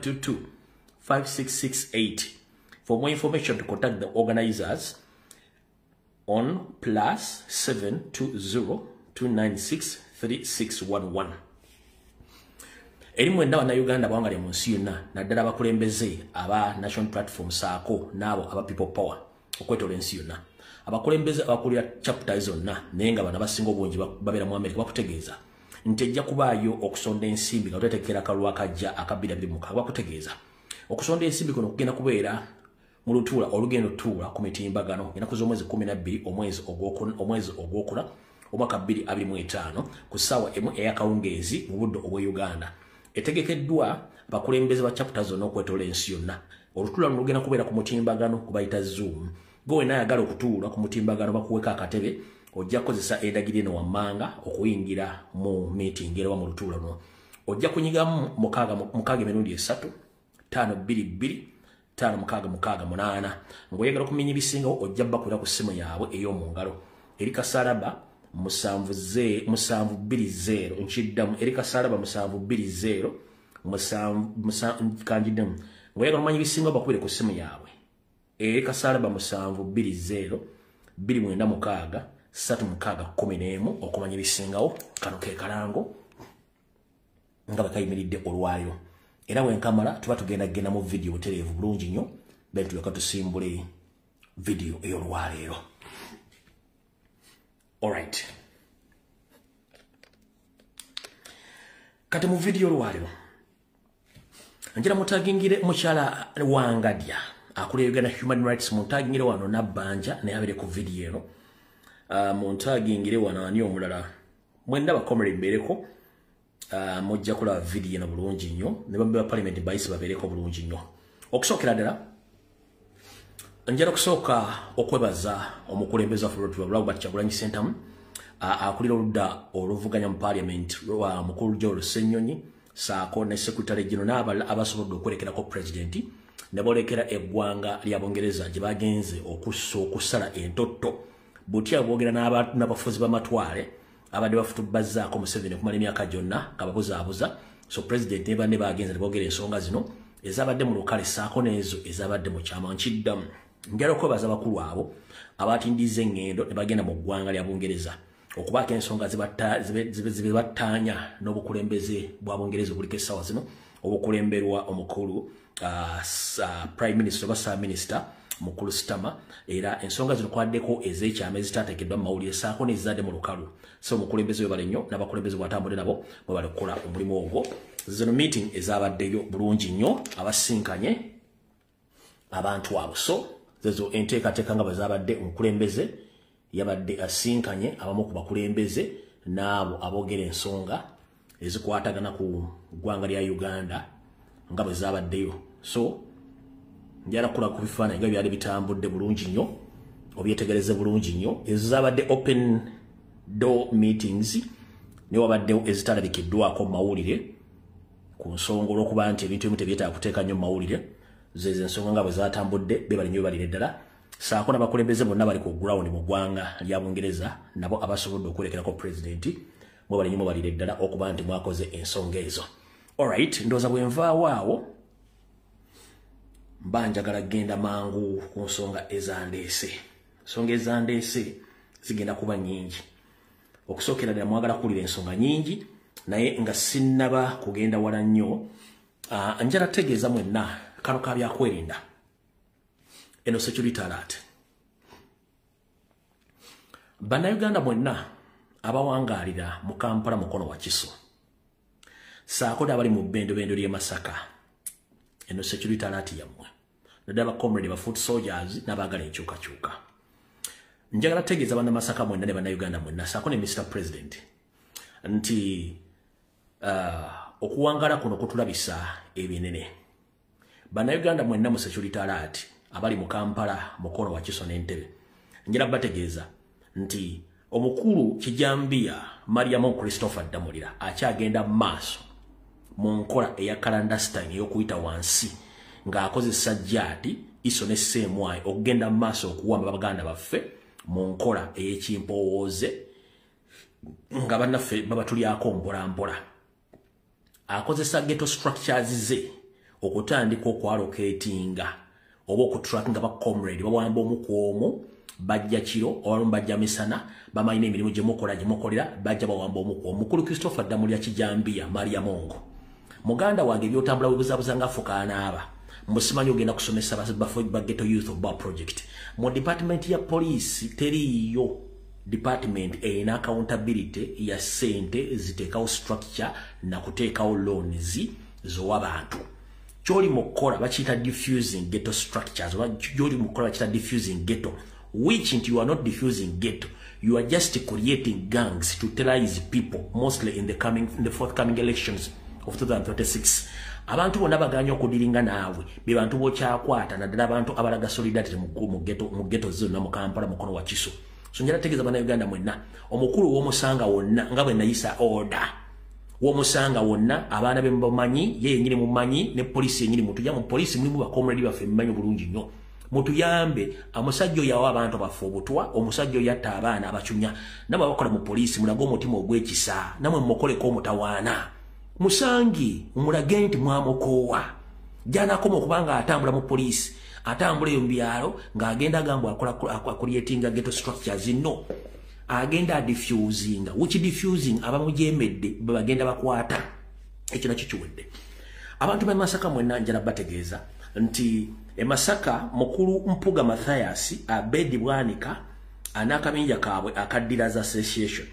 522 5668. For more information, to contact the organizers on +720 296 3611. Eri mwenda bannayuganda bawangale mu nsi yonna, naddala abakulembeze aba National Platform saako n'abo aba People Power okwetola ensi yonna, abakulembeze abakulira chapter zonna, naye nga bano abasinga obungi babeera mu America, bakutegeeza nti ejja kubaayo okusonda ensimbi nga twetekera akalulu akajja aka 2026. Bakutegeeza okusonda ensimbi kuno kugenda kubeera mu lutuula olugenda otuula ku mitimbagano ennaku z'omwezi 12 omwezi ogwokuna omwaka 2025 ku ssaawa 1 ey'akawungeezi mu budde obw'e Uganda. Etegekeddwa abakulembeze ba chapter zonna okwetoola ensi yonna. Olutuula luno lugenda kubeera ku mutimbagano kubayita Zoom. Gwe wenna ayagala okutuula ku mutimbagano bakuweko akatebe, ojja kukozesa endagiriro eno wammanga okuyingira mu meeting era mu lutuula luno. Ojja kunyigamu 6 6 emirundi 3 5 2 2 5 6 6 8. Ng'oyagala okumanya ebisingawo ojja bakubira ku ssimu yaabwe ey'omu ngalo eri kasalaba 7 7 2 0. Nkiddamu, eri kasalaba 7 2 0 7 kanjiddemu. Ng'oyagala okumanya ebisingawo bakubire ku ssimu yaabwe eri kasalaba 7 2 0 2 9 6 3 6 11 okumanya ebisingawo. Kano ke kalango nga bakayimiridde olwayo, era bwenkamala tuba tugenda genda mu video butereevu bulungi nnyo, then tulyoka tusimbule video ey'olwaleero. Alright, kati mu video olwaleero njira mutagingire mukyala Wangadya akulira Uganda Human Rights, mutagingire wano Nabbanja naye abeere ku video eno. Muntagingire wano ani omulala, mwenda ba comrade mbeereko, mujja kulaba video eno bulungi nnyo, ne bambe ba parliament bayise babeereko bulungi nnyo. Okusookera ddala njala okusooka okwebaza omukulembeze waffe Robert Kyagulanyi Ssentamu, akulira oludda oluvuganya mu parliament mukulu Joel Ssenyonyi saako ne secretary general n'abalala abasobodde okwerekerako president ne boolekera eggwanga lya Bungereza gye bagenze okusala entotto. Butya bwogera n'abafuzi b'amatwale abadde bafutubazzaako Museveni okumala emyaka gyonna kababuzaabuza. So president ne banne bagenze ne boogera ensonga zino ezabadde mu lukale saako n'ezo ezabadde mu kyama. Nkiddamu, njala okwebaza abakulu abo abatindiza eŋŋendo ne bagenda mu ggwanga lya Bungereza okubaako ensonga zibattaanya n'obukulembeze bwa Bungereza obuliko essaawa zino, obukulemberwa omukulu Prime Minister oba Sir Minister mukulu Starmer. Era ensonga zino kwaddeko ez'ekyama ezitaateekeddwa mu mawulire saako n'ezizadde mu lukalu. So omukulembeze webale nnyo n'abakulembeze bw'atambudde nabo mwebale okukola omulimu ogwo. Zino meeting ezabaddeyo bulungi nnyo abasinkanye abantu abo. So zezo enteekateeka nga bwe zaabadde, omukulembeze yabadde asinkanye abamu ku bakulembeze n'abo aboogera ensonga ezikwatagana ku ggwanga lya Uganda nga bwe zaabaddeyo. So njala kula ku bifaananyi nga byali bitambudde bulungi nnyo, obyetegereze bulungi nnyo. Ezo zaabadde open door meetings, ne wabaddewo ezitalabikiddwako mu mawulire ku nsonga olw'okuba nti ebintu ebimu tebyetaaga kuteeka nnyo mu mawulire. Zezo ensonga nga bwe zatambudde, beebale nnyo beebalire ddala. Saako n'abakulembeze bonna bali ku ground mu ggwanga lya Bungereza nabo abasobodde okwerekerako president, mwebale nnyo mwebalire ddala okuba nti mwakoze ensonga ezo. Alright, ndowooza bwe nvaawo awo mba njagala genda mangu ku nsonga ezandeese. Ensonga ezandeese zigenda kuba nnyingi. Okusookera ddala mwagala kuwulira ensonga nnyingi, naye nga sinnaba kugenda wala nnyo, njala tegeeza mwenna kano ka byakwerinda. Eno security alert. Bannayuganda mwenna abawangaalira mu Kampala, Mukono, Wakiso saako n'abali mu bbendobendo ly'e Masaka, eno security alert yammwe, naddala ba comrade ba foot soldiers n'abaagala enkyukakyuka. Njagala tegeeza bannamasaka mwenna ne bannayuganda mwenna saako ne Mr President nti okuwangala kuno kutulabisa ebinene. Bannayuganda mwenna mu security alert abali mu Kampala, Mukono, Wakiso n'Entebbe, njala bategeeza nti omukulu Kijambiya Mariam Christopher Damulira akyagenda maaso mu nkola eya clandestine ey'okuyita wansi ng'akozesa jaati iso ne CMI okugenda mu maaso okuwamba baganda baffe mu nkola ey'ekimpowooze nga bannaffe babatulyako mpola mpola. Akozesa ghetto structures ze okutandika okwalocatinga oba okutrackinga ba comrade babwamba omu bajja kiro oba bajja misana bamanyi emirimu gye mukola gye mukolera bajja bawamba omu Mukulu Christopher Ddamulira Kijambiya Maria Mongo muganda wange byotambula webuzabuza nga fukaanaaba musimanyi ogenda kusomesa ba ghetto youth oba project mu department ya police teriyo department erina accountability ya ssente ziteekawo structure na kuteekawo loans z'owabantu. Kyoli mu kukola bakiyita diffusing ghetto structures oba kyoli mu kukola bakiyita diffusing ghetto, which you are not diffusing ghetto, you are just creating gangs to terrorize people, mostly in the forthcoming elections of 2026. Abantu bonna baganya okudiringa naawe be bantu bokyakwata naddala abantu abalaga solidarity mu ghetto zonna mu Kampala mukono wa Kiso. So njala tegeeza bannayuganda mwenna, omukulu w'omusanga wonna nga bwe nayisa order w'omusanga wonna abaana be mubamanyi, ye yennyini mumanyi ne poliisi yennyini mutujja mu poliisi mulimu bakomredi baffe mumanyi bulungi nnyo, mutuyambe. Omusajja oyo awa abantu baffe obutwa, omusajja oyo atta abaana abacunya, namwe abakola mu poliisi mulage omutima ogw'ekisa, namwe mumukoleko omutawaana musangi mulage nti mwamukoowa. Gy'anaakoma okuba nga atambula mu poliisi, atambula eyo mu byalo ng'agenda agamba akulietinga ghetto structures, no agenda adiffusinga, which diffusing abamujemedde bagenda bakwata. Ekyo nakyo kiwedde. Abantu b'e Masaka mwenna njala bategeeza nti e Masaka mukulu Mpuga Mathias Abedi Bwanika n'akabinja kaabwe aka Dealers Association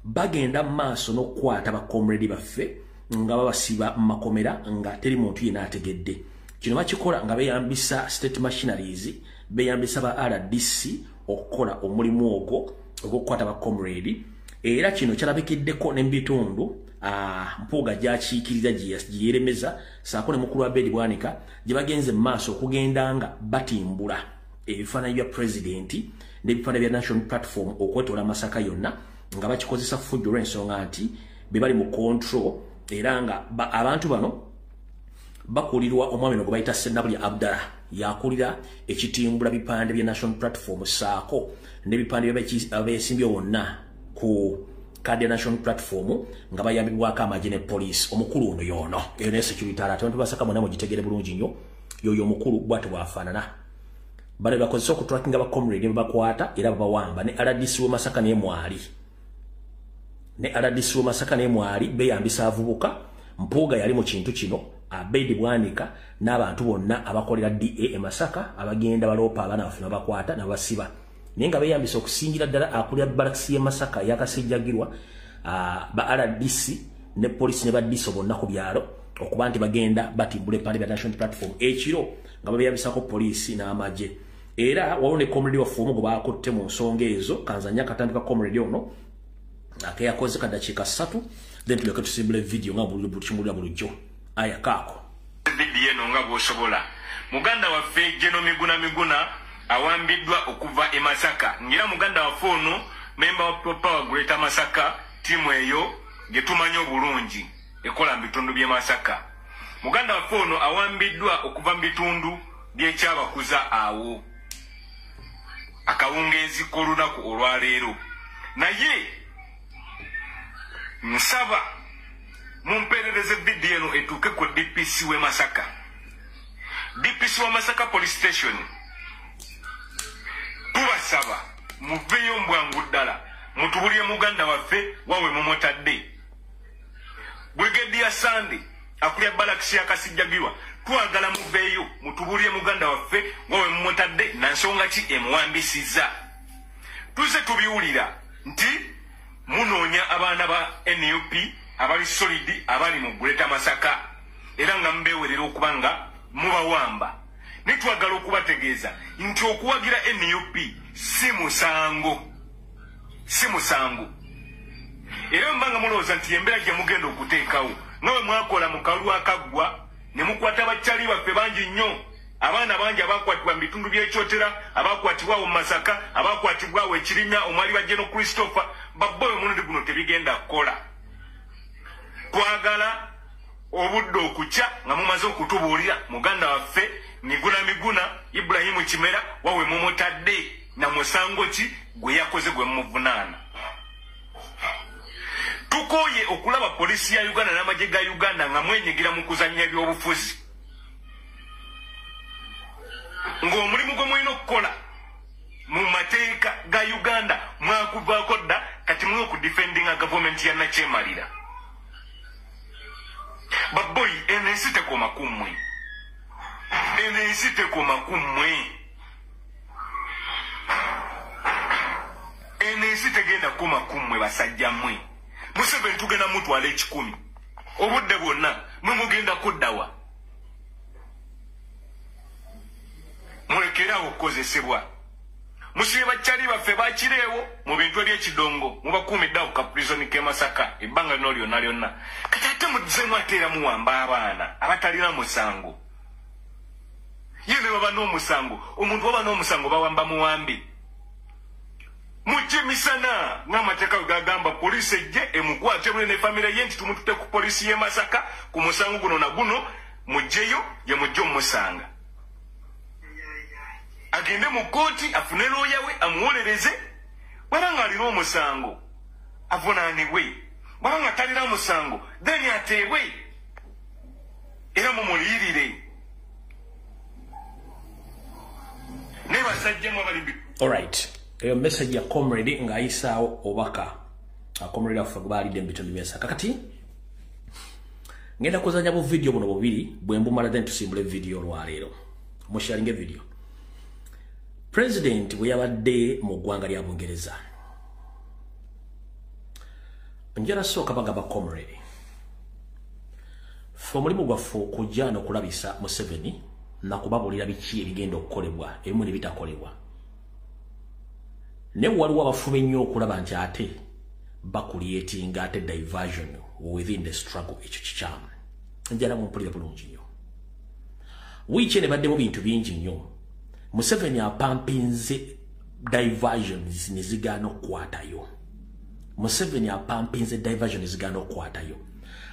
bagenda mu maaso n'okukwata bakomredi baffe nga babasiba mu makomera nga teri muntu yenna ategedde. Kino bakikola nga beeyambisa state machineries, beeyambisa ba RDC okukola omulimu ogwo ogw'okukwata bakomredi. Era kino kyalabikiddeko ne mu bitundu Mpuuga gy'akiikirira gye yeeremeza ssaako ne mukulu Abedi Bwanika gye bagenze mu maaso okugenda nga batimbula ebifaananyi bya pulezidenti n'ebifaananyi bya National Platform okwetoola Masaka yonna nga bakikozesa ffujjo olw'ensonga nti be bali mu control, era nga abantu bano bakulirwa omwami gwe bayita Ssenabulya Abdallah, yakulira ekitimbula bipande bya National Platform ssaako n'ebipande by'abeesimbye bonna ku kadi ya National Platform nga bayambibwako amagye ne poliisi. Omukulu ono y'ono eyo ne security alert, abantu Basaka mwena mugitegere bulungi nnyo, y'oyo omukulu bw'atyo bw'afaanana. Bano bakozesa okutrackinga ba comrade babakwata era babawamba. Ne RDC w'e Masaka naye mwali, ne RDC w'e Masaka naye mwali beeyambisa avubuka. Mpuuga yali mu kintu kino, Abedi Bwanika n'abantu bonna abakolera DA e Masaka abagenda baloopa abaana baffe babakwata nabasiba, naye nga beeyambisa okusingira ddala akulira barracks y'e Masaka yakasijjagirwa ba RDC ne poliisi ne ba DISO bonna ku byalo okuba nti bagenda batimbula ebipande bya National Platform ekiro nga babeeyambisako poliisi n'amagye. Era waliwo ne comrade waffe omu gwe bakutte mu nsonga ezo. Kanzanya akatandika comrade ono akeyakoze kadakiika 3, then tuleke tusimbule video nga kimulira bulijjo. Aya kaako vidiyo eno nga bw'osobola. Muganda waffe Geno Miguna Miguna awambiddwa okuva e Masaka, ng'era muganda waffe ono memba wa Power Greater Masaka, ttiimu eyo gye tumanyi obulungi ekola mu bitundu by'e Masaka. Muganda waffe ono awambiddwa okuva mu bitundu by'ekyabakuza awo akawungeezi k'olunaku olwaleero, naye nsaba mumpeerereze vidiyo eno etuuke ku DPC w'e Masaka, DPC wa Masaka Police Station. Tubasaba muveeyo mbwangu ddala mutubulye muganda waffe wawe mumutadde. Brigadier Sande akulya barracks ya Kasijjagirwa, twagala muveeyo mutubulye muganda waffe wawe mumutadde na nsonga ki emuwambisizza. Tuze tubiwulira nti munoonya abaana ba NUP abali solid abali mu Greater Masaka, era nga mubeewerera okuba nga mubawamba. Ne twagala okubategeeza nti okuwagira NUP si musango, si musango. Era mbanga mulowooza nti embeera gye mugenda okuteekawo nga bwe mwakola mu kalulu akaggwa ne mukwata bakyali baffe bangi nnyo, abaana bangi abakwatibwa mu bitundu by'ekyotera, abakwatibwa awo mu Masaka, abakwatibwa awo Ekirimya omwali wa Geno Christopher, babboyo omulundi guno tebigenda kukola. Twagala obudde okukya nga mumaze okutubuulira muganda waffe Miguna Miguna Ibrahimu Kimera wawe mumutadde na musango ki gwe yakoze gwe mumuvunaana. Tukooye okulaba poliisi ya Uganda n'amagye ga Uganda nga mwenyigira mu kuzannya ebyobufuzi. Ng'omulimu gwe mulina okukola mu mateeka ga Uganda mwakuvaako dda, kati mwe okudefendinga gavumenti ya Nakyemalira. Baboyi, eno ensi tekoma ku mmwe. Eno ensi tekoma ku mmwe. Eno ensi tegenda kukoma ku mmwe basajja mmwe. Museveni tugenda mutwala 1,000. Obudde bwonna mwe mugenda kuddawa. Mulekerawo okukozesebwa. Musibe bakyali baffe bakireewo mu bintu eby'ekidongo, mubakuumidde awo ka prison k'e Masaka ebbanga lino lyonna lyonna. Kati ate muzzeemu ate era muwamba abaana abatalina musango. Ye ne baba n'omusango, omuntu baba n'omusango bawamba muwambi. Mujje misana ng'amateeka bwe gagamba, poliisi ejje emukwate mule ne famire ye nti tumututte ku poliisi y'e Masaka ku musango guno na guno, mujjeyo gye mujje omusanga. Agende mu kkooti afune looya we amuwolereze, bw'aba ng'alina omusango avunaanibwe, bw'aba nga talina musango then ateebwe era mumuliyirire. Naye basajja mwe abalimbi. Alright, eyo message ya comrade ng'ayisaawo obaka comrade affe gwe baalidde mu bitundu by'e Masaka. Kati ngenda kuzanya bu video buno bubiri bwe mbumala, then tusimbule video olwaleero. Musharinge video. President bwe yabadde mu ggwanga lya Bungereza, njala sooka bagamba comrade, ffe omulimu gwaffe okujja n'okulabisa Museveni nakubabuulira biki ebigenda okukolebwa ebimu ne bitakolebwa. Naye waliwo abafuba ennyo okulaba nti ate bakucreatinga ate diversion within the struggle. Ekyo kikyamu. Njala mumpulire bulungi nnyo. Wiiki eno ebaddemu bintu bingi nnyo. Museveni apampinze diversions ne zigaana okukwatayo. Museveni apampinze diversion ne zigaana okukwatayo.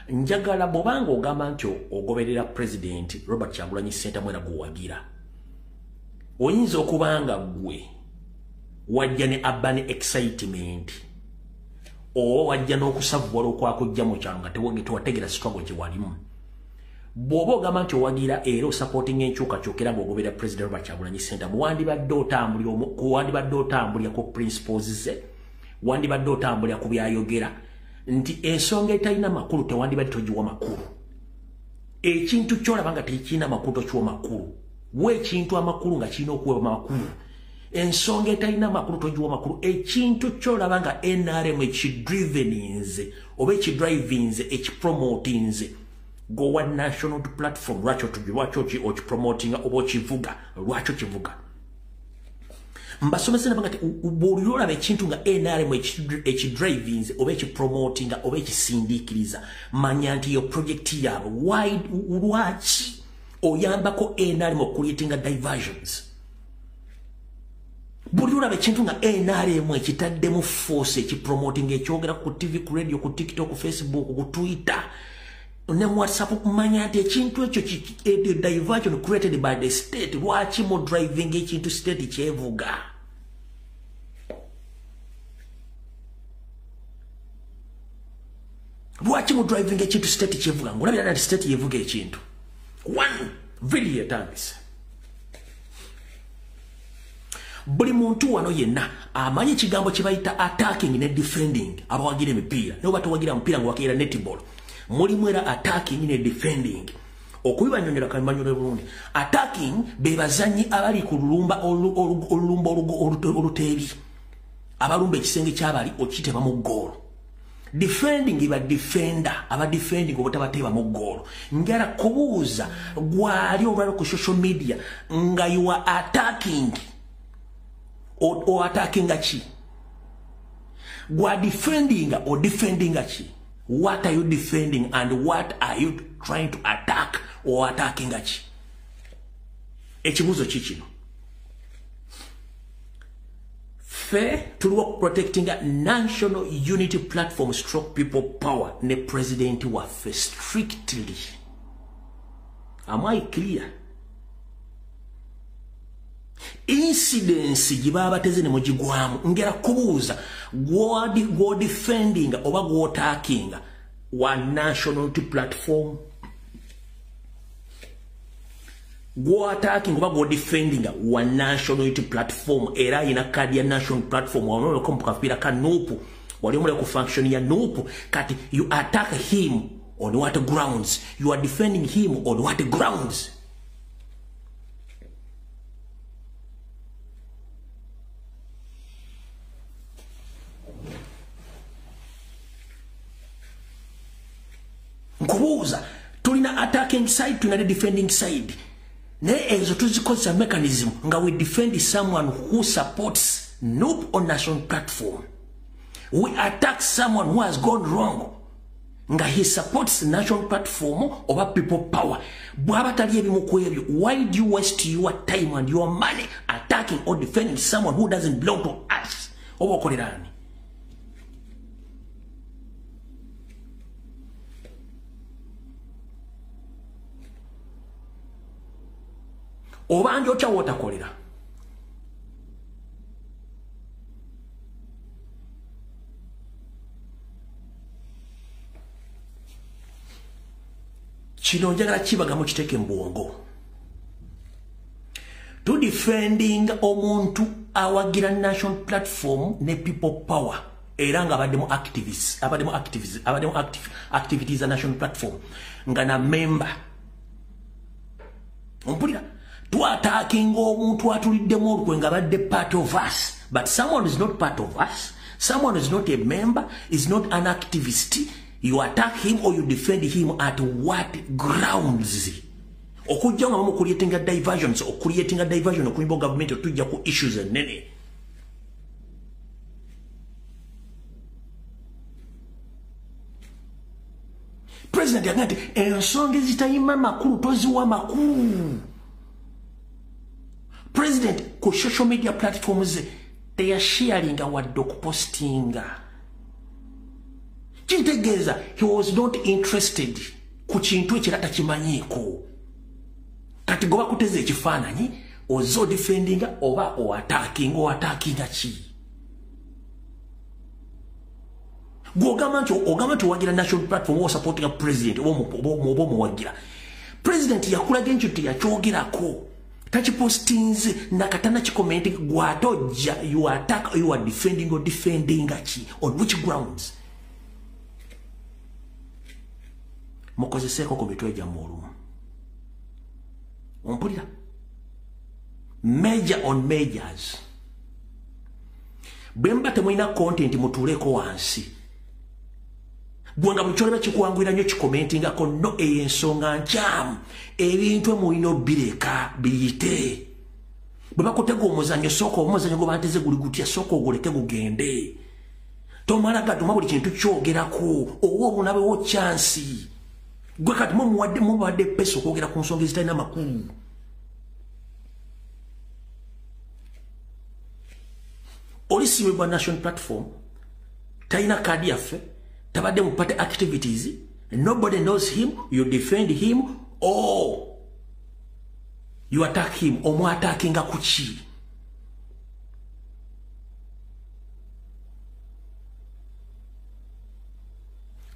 Njagala bw'obanga ogamba nti ogoberera President Robert Kyagulanyi Ssentamu era gwewagira, oyinza okuba nga ggwe wajja ne urban excitement oba wajja n'okusavuwala okwakujja mu kyalo nga tewategeera struggle gye walimu. Bw'oba ogamba nti owagira era osupportinga enkyukakyuka era ng'ogoberera President Robert Kyagulanyi Ssentamu, wandibadde otambulira ku principles ze, wandibadde otambulira ku byayogera, nti ensonga etalina makulu tewandibadde togiwa makulu. Ekintu ky'olaba nga tekirina makulu tokiwa makulu. Wa ekintu amakulu nga kirina okuweebwa makulu. Ensonga etalina makulu togiwa makulu. Ekintu ky'olaba nga NRM ekidriveninze oba ekidrivinze ekipromotinze gowa national platform, lwaki okipromotinga oba okivuga? Lwaki okivuga? Mbasomesa nabanga nti bw'oli olaba ekintu nga NRM ekidrivinze oba ekipromotinga oba ekisindiikiriza, manya nti yo project yaabwe. Lwaki oyambako NRM okucreatinga diversions? Buli olaba ekintu nga NRM ekitaddemu force, ekipromotinga, ekyogera ku TV, ku radio, ku TikTok, ku Facebook, ku Twitter ne WhatsApp, manya nti ekintu ekyo diversion created by the state. Lwaki mu driving ekintu state kyevuga? Lwaki mu driving ekintu state kyevuga? Ngolabira nti state yevuga ekintu. One video etandise. Buli muntu wano yenna amanyi ekigambo kye bayita attacking ne defending, abawagira emipiira naye oba towagira mupiira nga wagira netball, mulimu era attacking ne defending. Okubibanyonyola kamanyole bulungi. Attacking be bazanyi abali ku lulumba olulumba oluteebi, abalumba ekisenge kyabali okiteba mu goal. Defending ba defender aba defending obutabateeba mu goal. Njala kubuuza gwali olwali ku social media nga you are attacking o attacking ki? Gwa defending or defending ki? What are you defending and what are you trying to attack or attacking ki? Ekibuuzo kikino. Ffe tuliwo protecting a national unity platform stroke people power ne president waffe strictly. Am I clear? Incidence gye baba bateze ne mugigwamu, ngera kubuuza gwo defending oba gwo attacking wa national unity platform. Go attacking oba go defending wa National Unity Platform, era ina kadi ya National Platform, wanono kafiira ka NUP, wali omuli ku function ya NUP. Kati you attack him on what grounds? You are defending him on what grounds? Nkubuuza, tulina attacking side, tulina defending side. Naye ezo tuzikozesa mechanism nga we defend someone who supports NUP on national platform. We attack someone who has gone wrong nga he supports national platform oba people power. Bw'aba tali ebimu ku ebyo, why do you waste your time and your money attacking or defending someone who doesn't belong to us? Oba okolera ani? Obanja otya w'otakolera? Kino njagala kibagamu kiteeke mu bwongo. Tu defending omuntu awagira national platform ne people power, era nga abaddemu activists, abaddemu activists, abaddemu activities za national platform nga na member. Ompulira? Tuattacking omuntu atuliddemu olukwe nga abadde part of us, but someone is not part of us, someone is not a member, is not an activist. You attack him or you defend him at what grounds? Okujja nga mu creating diversions, or creating a diversion okuyimba government otujja ku issues ennene. President yagamba nti ensonga ezitayima makulu toziwa makulu. President ku social media platforms teyasharinga wadde okupostinga. Kitegeeza he was not interested ku kintu ekira takimanyiiko. Kati goba kuteza ekifaananyi ozo defendinga oba oattackinga, oattackinga ki? Gw'ogamba nti ogamba nti owagira national platform oba osupportinga president oba omuwagira. President yakulaga enkintu teyakyogerako, takipostinze nakatana kikomenti, gwatojja you attack, you are defending or defending ki? On which grounds? Mukozeseeko ku mitwe gyammwe olumu. Ompulira? Major on majors. Bwe muba temulina content mutuuleko wansi. Gwe nga buli kyolaba kikuwanguyira nnyo kikomentingako, no, eyo ensonga nkyamu. Ebintu emulina obbireka biyite. Bwe bakutega omuzannyo, sooka omuzannyo gwe banteze guli gutya, sooka oguleke gugende. Tomala gatuma buli kintu kyogerako, owa obunabewo chansi. Gwe kati mumuwadde pesa okwogera ku nsonga ezitalina makulu. Olisimibwa national platform, talina kaadi yaffe, tabadde mu party activities, nobody knows him, you defend him or you attack him. Omwattackinga ku ki?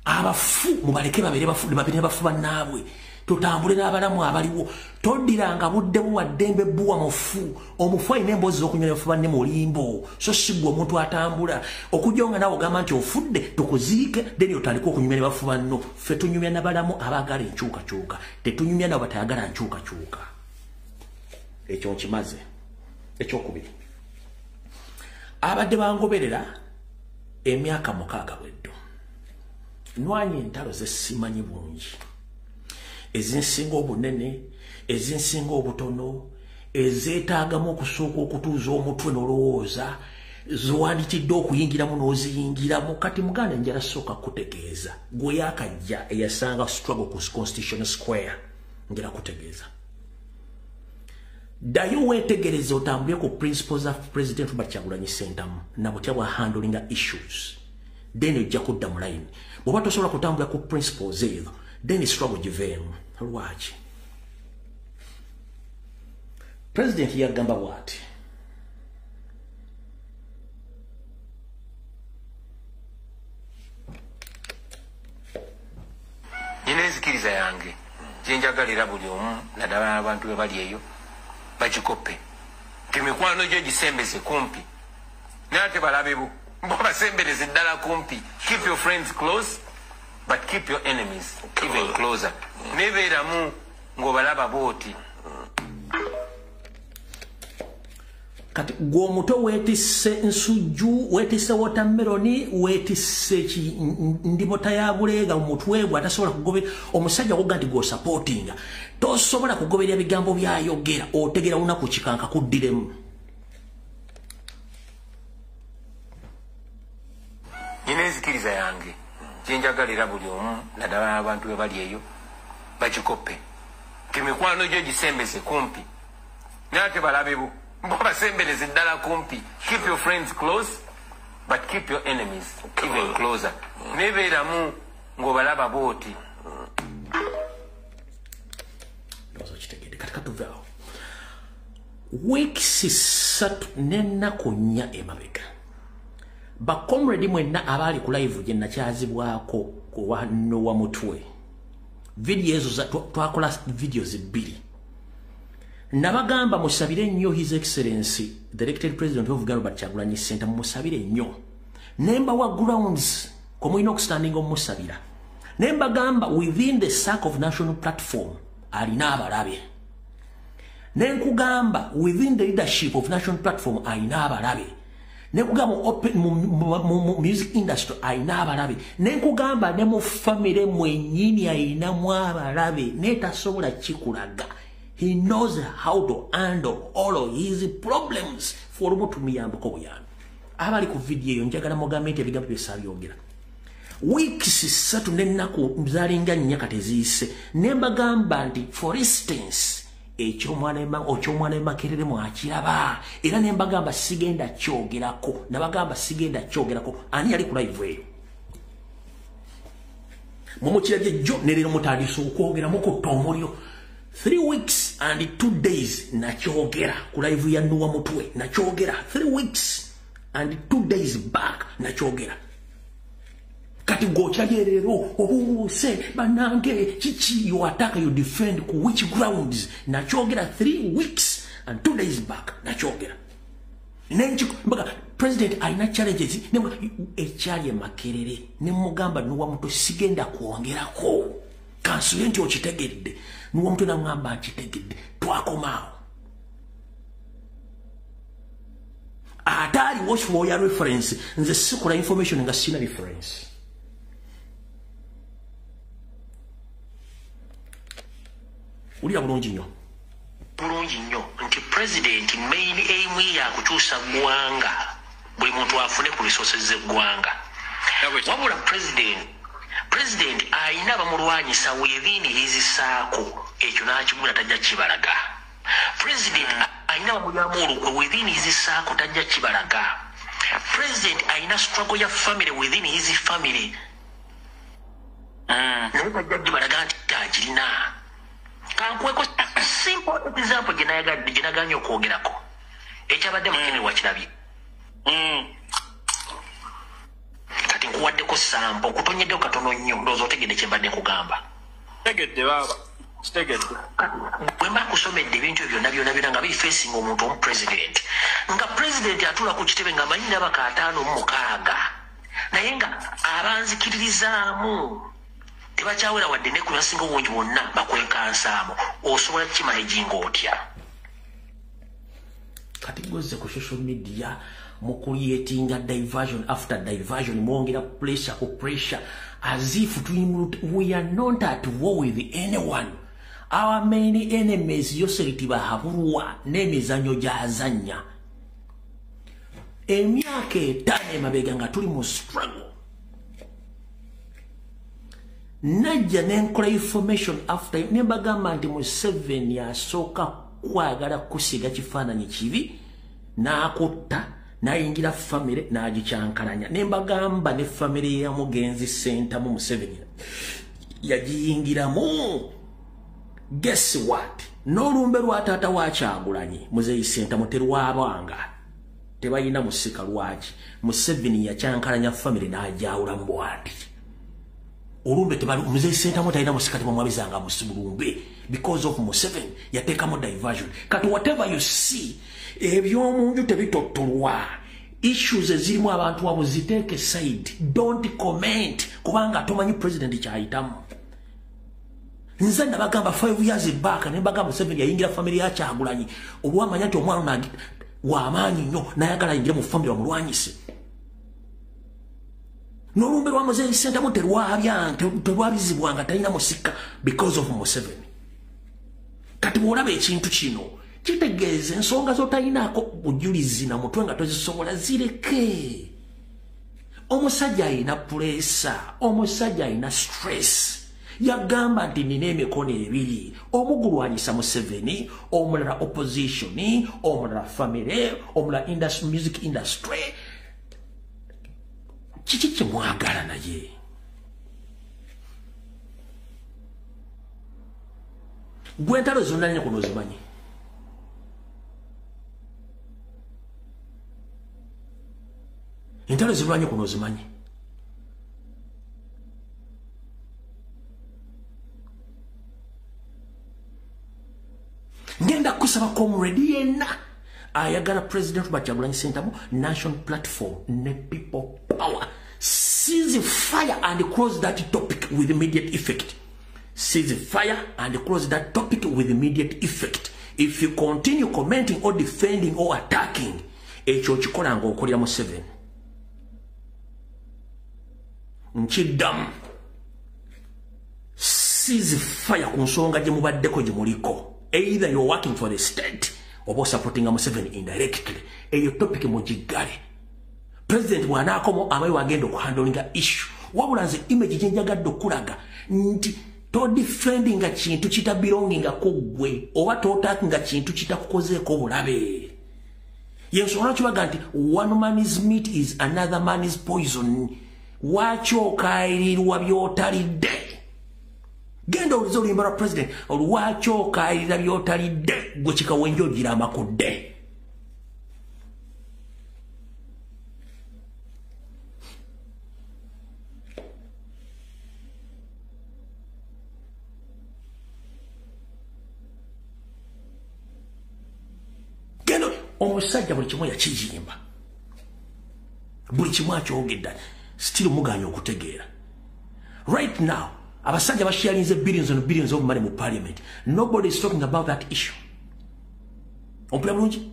Abafu mubaleke babeere bafu, babeere bafu bannaabwe. Tutambule n'abalamu abaliwo. Toddiranga budde buwa ddembe buwa mufu. Omufu alina emboozi z'okunywa ne bafu banne mulimbo. So si ggwe omuntu atambula. Okujja nga naawe ogamba nti ofudde tukuziike, then otandike okunyumya ne bafu banno. Ffe tunyumya n'abalamu abaagala enkyukakyuka, tetunyumya nabo batayagala nkyukakyuka. Ekyo nkimaze. Ekyokubiri, abadde bangoberera emyaka 6 bweddo, nwanye entalo ze simanyi bulungi, ezinsinga obunene, ezinsinga obutono, ezeetaagamu okusooka okutuuza omutwe n'olowooza, ziwandikidde okuyingiramu n'oziyingiramu. Kati muganda njala sooka kutegeeza, gwe yakajja eyasanga struggle ku Constitution Square, njala kutegeeza. Ddayo weetegereze otambule ku principles of President Robert Kyagulanyi Ssentamu na butya bwa handlinga issues, then ojja kudda mu line. Bw'oba tosobola kutambula ku principles ezo, then struggle giveemu. Lwaki? President yagamba bw'ati, nina enzikiriza yange gye Gyenjagalira buli omu, naddala abantu be bali eyo bagikoppe, nti mikwano gyo gisembeze kumpi, naye ate balabe bo bo basembereze ddala kumpi. Keep your friends close, but keep your enemies even closer. Nebeeramu ng'obalaba booti. Kati gwe omuto weetisse nsujju, weetisse watermelon, weetisse ndibota ya buleega mu mutwe gwe, atasobola kugoberera omusajja gwoga nti gw'osupportinga, tosobola kugoberera bigambo byayogera, otegera lunaku kikanka kuddiremu. Nina enzikiriza yange gyenjagalira buli omu, naddala abantu be bali eyo bagikoppe, nti mikwano gyo gisembeze kumpi, naye ate balabe bo bo basembereze ddala kumpi. Keep your friends close, but keep your enemies even closer. Nebeeramu ng'obalaba booti. Ndowooza okitegedde. Kati katuve awo. Weeks 3 n'ennaku 4 emabega, bacomrade mwenna abaali ku live gye nakyazibwako ku Nowa Mutwe, vidiyo ezo twakola videos 2. Nabagamba musabire nnyo His Excellency the elected President of Uganda Robert Kyagulanyi Ssentamu, musabire nnyo. Nembawa grounds kwe mulina okustandinga omusabira. Nembagamba within the circle of National Platform alina abalabe. Nenkugamba within the leadership of National Platform alina abalabe. Nenkugamba open mu music industry alina abalabe. Nenkugamba ne mu family mwennyini alinamu abalabe, naye tasobola kikulaga. He knows how to handle all of his problems. For olumu tumuyambako buyambi. Abali ku vidiyo eyo njagala mugambe nti ebigambo bye saabyogera. Weeks 3 n'ennaku zalinga 4 kati eziyise, ne mbagamba nti for instance eky'omwana Makerere mwakiraba, era ne mbagamba sigenda kyogerako. Nabagamba sigenda kyogerako. Ani yali ku live eyo? Mumukirabye jjo ne leero mutandise okwogera mukutta omuliro. 3 weeks and 2 days nakyogera ku live ya Nowa Mutwe, nakyogera 3 weeks and 2 days back nakyogera. Kati gwokyalye leero obuuse bannange kiki, you attack, you defend ku which grounds? Nakyogera 3 weeks and 2 days back nakyogera. Mbaga president alina challenges ekyali e Makerere, ne mugamba Nowa Mutwe sigenda kwongerako. Kansule nti okitegedde. Nowa Mutwe namugamba nkitegedde. Twakomaawo. Ate aliwo kiwoya reference, nze sikola information nga sina reference. Wulira bulungi nnyo. Bulungi nnyo nti president main aim ye yakukyusa ggwanga, buli muntu afune ku resources z'eggwanga. Wabula president ayina abamulwanyisa within his circle, ekyo n'akigula tajja kibalaga. President ayina abamulyamu olukwe within his circle, tajja kibalaga. President ayina struggle ya family within his family, naye tajja kibalaga nti tagirina. Kankuweko simple example gye nayagadde, gye naganye okwogerako, ekyabadde Makerere wakirabye. Kati nkuwaddeko sample, okutonyeddeko katono nnyo, ndowooza otegedde kye mbadde nkugamba. Tegedde baaba, kitegedde. Bwe mba nkusomedde ebintu ebyo byonna byonna byonna nga biri facing omuntu omu president, nga president atuula ku kitebe ng'amanyi nabaka 56, naye nga abanzikiririzaamu tebakyawera wadde ne ku basinga obungi bonna bakwenkansaamu, osobola kukimanaginga otya? Kati gozze ku social media mu creatinga diversion after diversion, mwongera pressure ku pressure, as if we are not at war with anyone. Our main enemies Yoseri Tibahaburwa n'emizannyo gy'azannya. Emyaka 5 emabega nga tuli mu struggle, najja nenkola information after, ne mbagamba nti Museveni asooka kwagala kusiga kifaananyi kibi, n'akutta n'ayingira famire n'agikyankalanya. Ne mbagamba ne famire ya mugenzi Ssentamu Museveni yagiyingiramu. Guess what? N'olumbe lwa taata wa Kyagulanyi Muzeeyi Ssentamu terwabanga, tebalina musika. Lwaki? Museveni yakyankalanya famire n'ajawulamu bw'ati. Olumbe tebali Muzeeyi Ssentamu talina musika tebamwabizanga musibulumbe because of Museveni yateekamu diversion. Kati whatever you see, ebyomunju tebitottolwa. Issues ezirimu abantu abo ziteeke side. Don't comment kubanga tomanyi president kyayitamu. Nze nabagamba 5 years back ne bagamba Museveni yayingira family ya Kyagulanyi olwamanya nti omwana w'amaanyi nnyo n'ayagala ayingire mu family bamulwanyise. N'olumbe lwa Muzeeyi Ssentamu terwabizibwanga talina musika because of Museveni. Kati bw'olaba ekintu kino kitegeeza ensonga z'otalinaako bujulizi na mutwe nga tozisobola zireke. Omusajja alina pressure, omusajja alina stress. Yagamba nti nina emikono ebiri, omu gulwanyisa Museveni, omulala opposition, omulala family, omulala industry, music industry. Kiki kye mwagala naye? Gwe entalo zonna nnya kuno ozimanyi. Entalo zirwanye kuno ozimanyi. Ngenda kusaba comrade yenna ayagala President Robert Kyagulanyi Ssentamu, National Platform ne People Power. Seize fire and close that topic with immediate effect. Seize fire and close that topic with immediate effect. If you continue commenting or defending or attacking, ekyo okikola ng'okolera Museveni. Nkiddamu. Seize fire ku nsonga gye mubaddeko gye muliko. Either you're working for the state or supporting Museveni indirectly. Eyo topic mugiggale. President bw'anaakomo abayi wagenda okuhandlinga issue. Wabula nze image gye njagadde okulaga nti todefendinga kintu kitabelonginga ku ggwe oba totakinga kintu kitakukozeeko bulabe. Yensonga kibaga nti one man's meat is another man's poison. Lwaki okaayirirwa by'otalidde? Genda owulize oluyimba lwa president, lwaki okaayirira by'otalidde gwe kikawenja ogira amakudde. Genda omusajja buli kimu yakiyimba, buli kimu akyogedda, still muganya okutegeera. Right now abasajja basharinze billions and billions of money mu parliament. Nobody is talking about that issue. Ompula bulungi?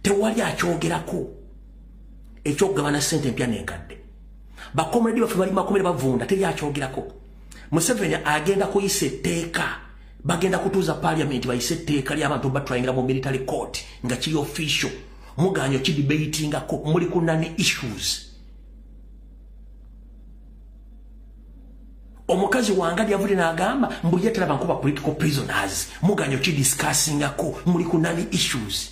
Tewali akyogerako ekyokugabana ssente empya n'enkadde. Bakomredi baffe bali makomere bavunda, teri akyogerako. Museveni agenda kuyisa etteeka, bagenda kutuuza parliament bayise etteeka ly'abantu batwayingira mu military court nga kiri official. Muganya okidebatingako, muli ku nani issues. Omukazi wange yavudde n'agamba mbu ye talaba nkuba political prisoners. Muganya okidiscussingako, muli ku nani issues.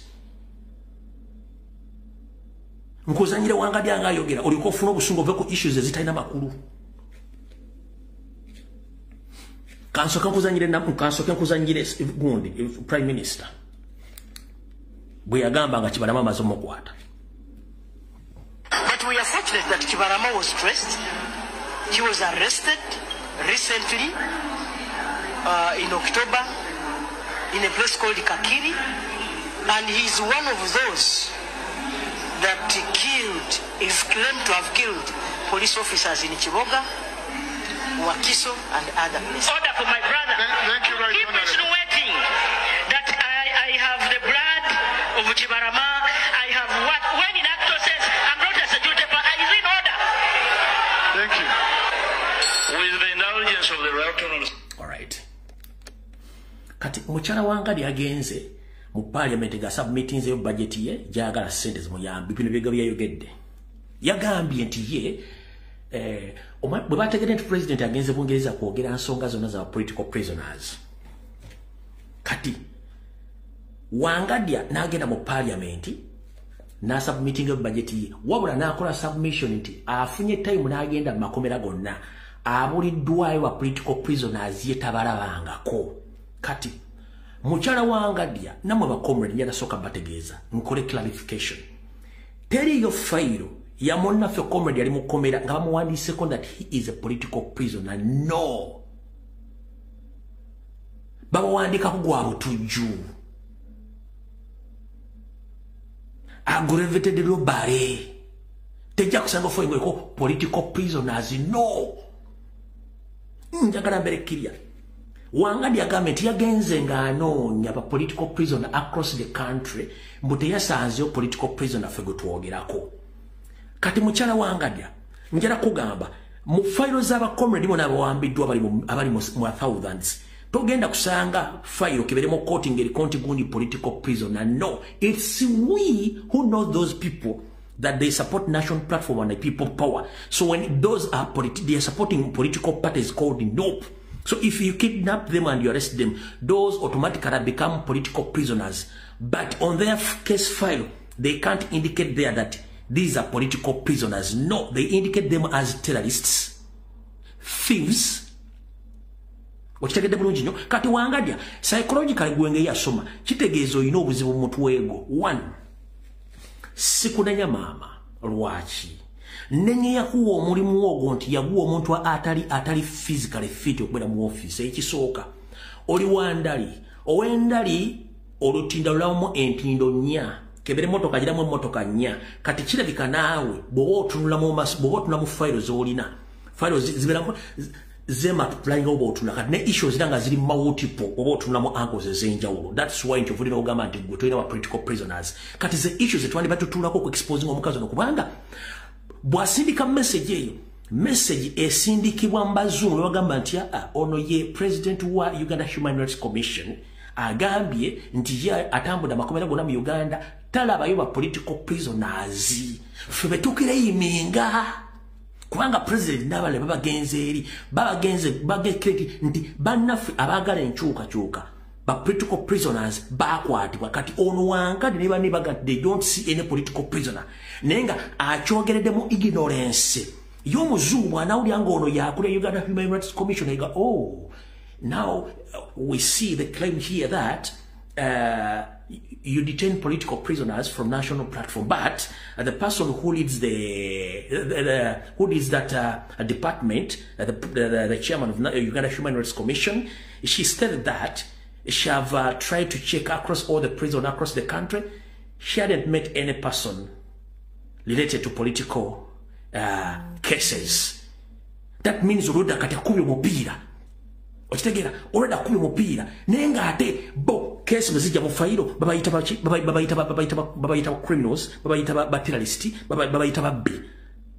Nkuzanyire Wangadya ng'ayogera olyoka ofuna obusungu ove ku issues ezitalina makulu. Kansooke nkuzanyire gundi Prime Minister bwe yagamba nga Kibalama amaze omukwata. But we are fortunate that Kibalama was traced. He was arrested recently in October in a place called Kakiri, and he is one of those that killed, is claimed to have killed police officers in Kiboga, Wakiso, and other places. Order for my brother. Thank you, Right Keep insinuating that I have the blood of Kibalama, I have what, when in actual sense, I'm not a security person, I is in order. Thank you. With the indulgence of the Right Honourable. All right. Kati mukyala Wangadya agenze mu parliament ga submittinzeyo budget ye gyagala ssente zimuyambe bino byega byayogedde. Yagambye nti ye bwe bategedde nti president agenze Bungereza kwogera nsonga zonna za political prisoners. Kati Wangadya n'agenda mu parliament n'asubmittinga budget ye, wabula n'akola submission nti afunye time n'agenda mu makomera gonna abuliddwayo wa political prisoners ye tabalabangako. Kati mukyala Wangadya nammwe ba comrade njagala sooka bategeeza nkole clarification. Teriyo fayiro ya munnaffe comrade yali mukomera nga bamuwandiiseko that he is a political prisoner. No, bamuwandiikako gwa butujju, aggravated robbery. Tejja kusanga fayiro eriko political prisoners. No, njagala mbere kirya. Wangadya agambye nti yagenze ng'anoonya ba political prisoner across the country, mbu teyasanzeyo political prisoner ffe gwe twogerako. Kati mukyala Wangadya, njala kugamba mu fayiro z'abacomrade bonna abawambiddwa abali mu thousands, togenda kusanga fayiro keberemu kooti ng'eriko nti gundi political prisoner. No, it's we who know those people that they support National Platform and the People Power. So when those are they are supporting political parties called NOPE. So if you kidnap them and you arrest them, those automatically become political prisoners. But on their case file, they can't indicate there that these are political prisoners. No, they indicate them as terrorists, thieves. Okitegedde bulungi nnyo. Kati Wangadya, psychologically gwenge yasoma, kitegeeza olina obuzibu mu mutwe gwo. One, sikunenya maama. Lwaki? Nenye yakuwa omulimu ogwo nti yaguwa omuntu atali physically fit okubeera mu office. Ekisooka, oli wandali, ow'endali olutindo lulamu entindo nnya, kebere emmotoka giramu emmotoka nnya. Kati kirabika naawe bw'oba otunula mu fayiro z'olina, fayiro zibeeramu zemultiplying oba otunula kati ne issues era nga ziri multiple oba otunula mu angles ez'enjawulo. That's why nti ovulina ogamba nti gwe tolina ba political prisoners. Kati ze issues zetwandiba tutulako ku exposing omukazi ono, kubanga bw'asindika message eyo, message esindikibwa mbazungu ne bagamba nti aa, ono ye president wa Uganda Human Rights Commission agambye nti ye atambudde amakomera gonna mu Uganda talabayo ba political prisoners. Ffe betukireyiminga kubanga president n'abalala babagenze eri babagenze bagekireti nti bannaffe abaagala enkyukakyuka ba political prisoners bakwatibwa. Kati ono Wangadya ne banne baga they don't see any political prisoner, naye nga akyogeredde mu ignorance y'omuzungu. Bw'anawulira ng'ono yakulira Uganda Human Rights Commission, ega, oh, now we see the claim here that you detain political prisoners from National Platform, but the person who leads the who leads that department, the chairman of Uganda Human Rights Commission, she stated that she have tried to check across all the prisons across the country. She hadn't met any person related to political cases. That means oludda kati akubye omupiira, okitegeera, olwedda akubye omupiira, naye ng'ate bo case bwe zijja mu fayiro babayita baki? Babayita criminals, babayita ba terrorist, babayita babbi.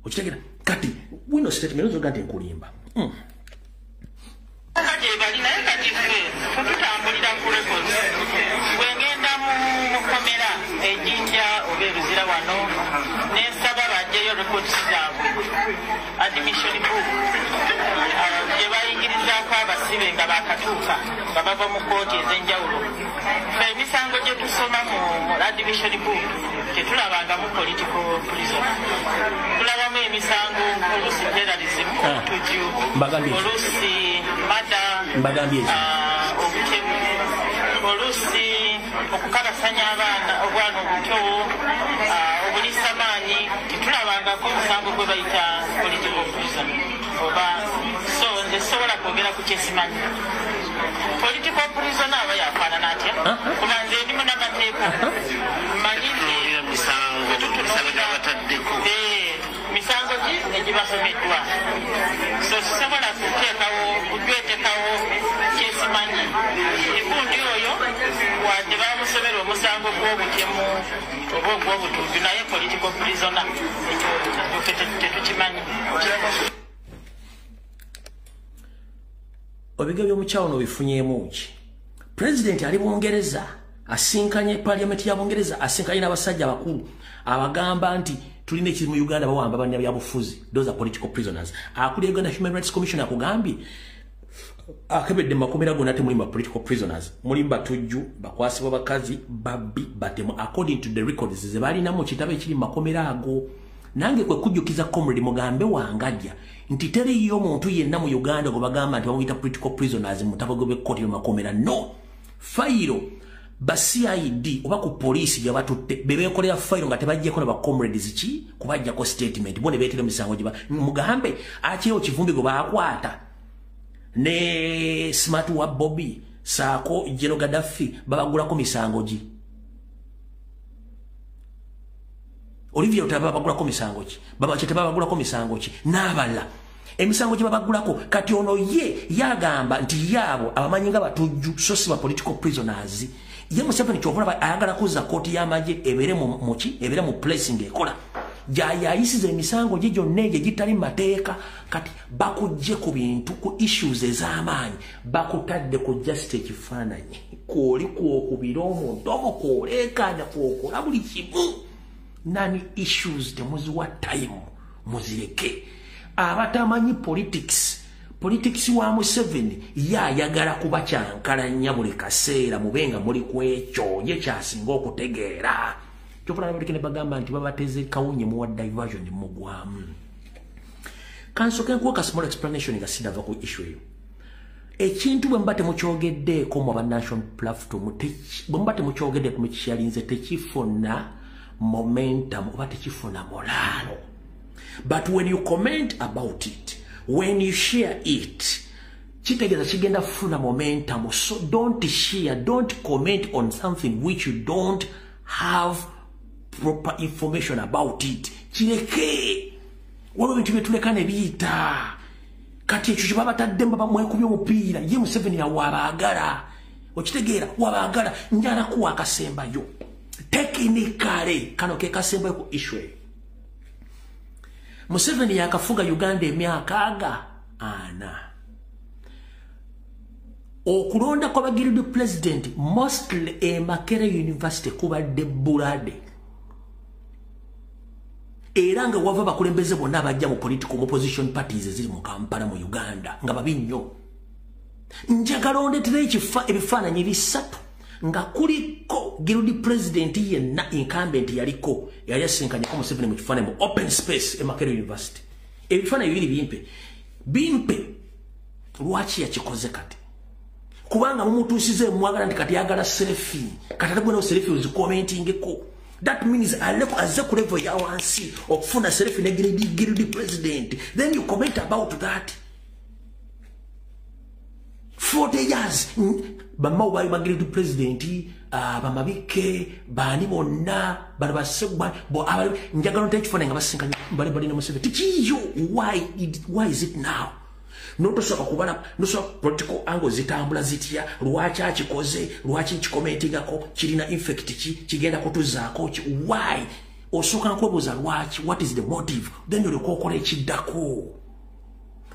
Okitegeera? Kati wino statement ozoga nti nkulimba. Kati ebali naye kati ffe tutambulira ku records. Bwe ngenda mu mukomera ejinja oba eruzira wano nensaba bajjeyo records zaabwe, admission book gye bayingirizaako abasibe nga bakatuuka nga bava mu kooti ez'enjawulo, ffe emisango gye tusoma mu admission book tetulabangamu political prisoner. Tulabamu emisango oluusi terrorism, obutujju, Mbagambye ekyo. oluusi murder, Mbagambye ekyo. Obutemu, oluusi okukabasanya abaana, obwana obuto, obuliisamaanyi. Tetulabangako omusango gwe bayita political prison oba. So nze sobola kwogera ku kyesimanyi. Political prisoner aba yafaanana atya? Kuba nze ndi munamateeka, mmanyi nti Tunuulira misango gyabataddeko. Misango ki egibasomeddwa? So sisobola kuteekawo kujwetekawo kyesimanyi. Ekundi oyo wadde bamusomera omusango gw'obutemu oba ogw'obutujju, naye political prisoner ekyo ffe tetukimanyi. Ebigambo by'omukyalo ono bifunyeemu ki? Pulezidenti ali Bungereza, asinkanye parliament ya Bungereza, asinkanye n'abasajja abakulu abagamba nti tulina ekiri mu Uganda, bawamba bannabyabufuzi, those are political prisoners. Akulira Uganda Human Rights Commission akugambye akebedde makomera gonna temuli ba political prisoners, mulimu batujju, bakwasibwa bakazi, babbi, batemu, according to the records ze balina mu kitabo ekiri mu makomera ago. Nange kwe kujjukiza comrade Mugambe Wangadya nti teriyo muntu yenna mu Uganda gwe bagamba nti bamuyita political prisoners mu mutabo gw'ekkooti mu makomera. No, fayiro Ba CID oba ku police gye batutte bebeekolera fayiro nga tebajjeko na ba comrades ki kubajjako statement bo ne beetera emisango gye mugambe akiriwo Kivumbi gwe baakwata ne Smart wa Bobby saako General Gaddafi babagulako misango gi. Olivia Lutaaya babagulako misango ki, Babachete babagulako misango ki n'abalala emisango gye babagulako. Kati ono ye yagamba nti yaabo abamanyi nga batujju so si ba political prisoners. Ye Museveni ky'okulaba ayagala kuzza kkooti y'amagye ebeere muki ebeere mu place ng'ekola gyayayisiza emisango gye gyonna egyo egitali mateeka. Kati bakujje ku bintu ku issues ez'amaanyi, bakutadde ku just ekifaananyi kwoli kwokubira omuntu kwoleekaana kwokola buli kimu. Nani issues temuziwa time, muzireke. Abatamanyi politics, politics wa Museveni yayagala kubakyankalanya buli kaseera mubenga muli kwekyo ye kyasinga okutegeera. Kyokka ne bagamba nti babateze kawunye muwa diversion mugwamu. Kansooke nkuwa ka small explanation nga sinnava ku issue eyo. Ekintu bwe muba temukyogeddeeko mu aba national platform, bwe muba temukyogeddeko mukikyalinze tekifuna momentum oba tekifuna molaalo. But when you comment about it, when you share it, kitegeeza kigenda kufuna momentum. So don't share, don't comment on something which you don't have proper information about it. Kireke. Waliwo ebintu byetuleka ne biyita. Kati ekyo kye babataddemu bamwekubye omupiira. Ye Museveni wabaagala. Okitegeera wabaagala. Njala kuwa akasembayo. Technically kano ke kasembayo ku issue eyo. Museveni yakafuga Uganda emyaka aga ana. Okulonda kwa guild president mostly e Makerere University kubadde bulade. Era nga wava bakulembeze bonna abajja mu political opposition parties eziri mu Kampala mu Uganda nga babi nnyo. Njagala ondeetere ebifaananyi bisatu nga kuliko guild president yenna incumbent yaliko yali asinkanyeko Museveni mu kifaananyi mu open space e Makerere University. Ebifaananyi bibiri bimpe bimpe. Lwaki yakikoze kati? Kubanga mumutuusize mwagala nti kati yagala selfie, kati ate gwe selfie ozicommentingeko. That means aleko azze ku level ya wansi okufuna selfie ne guild president, then you comment about that. 40 years bamawu baali ba guild president, bamabike baani bonna bano basegwa njagala nte ekifaananyi nga basinkanye bali balina Museveni. Tikiyo, why is it now? Notosoka kubala nosoka political angle zitambula zitya, lwaki akikoze, lwaki nkikomentingako, kirina infect ki, kigenda kutuzaako ki, why? Osooka nkwebuuza lwaki, what is the motive, then olyoka okola ekiddako.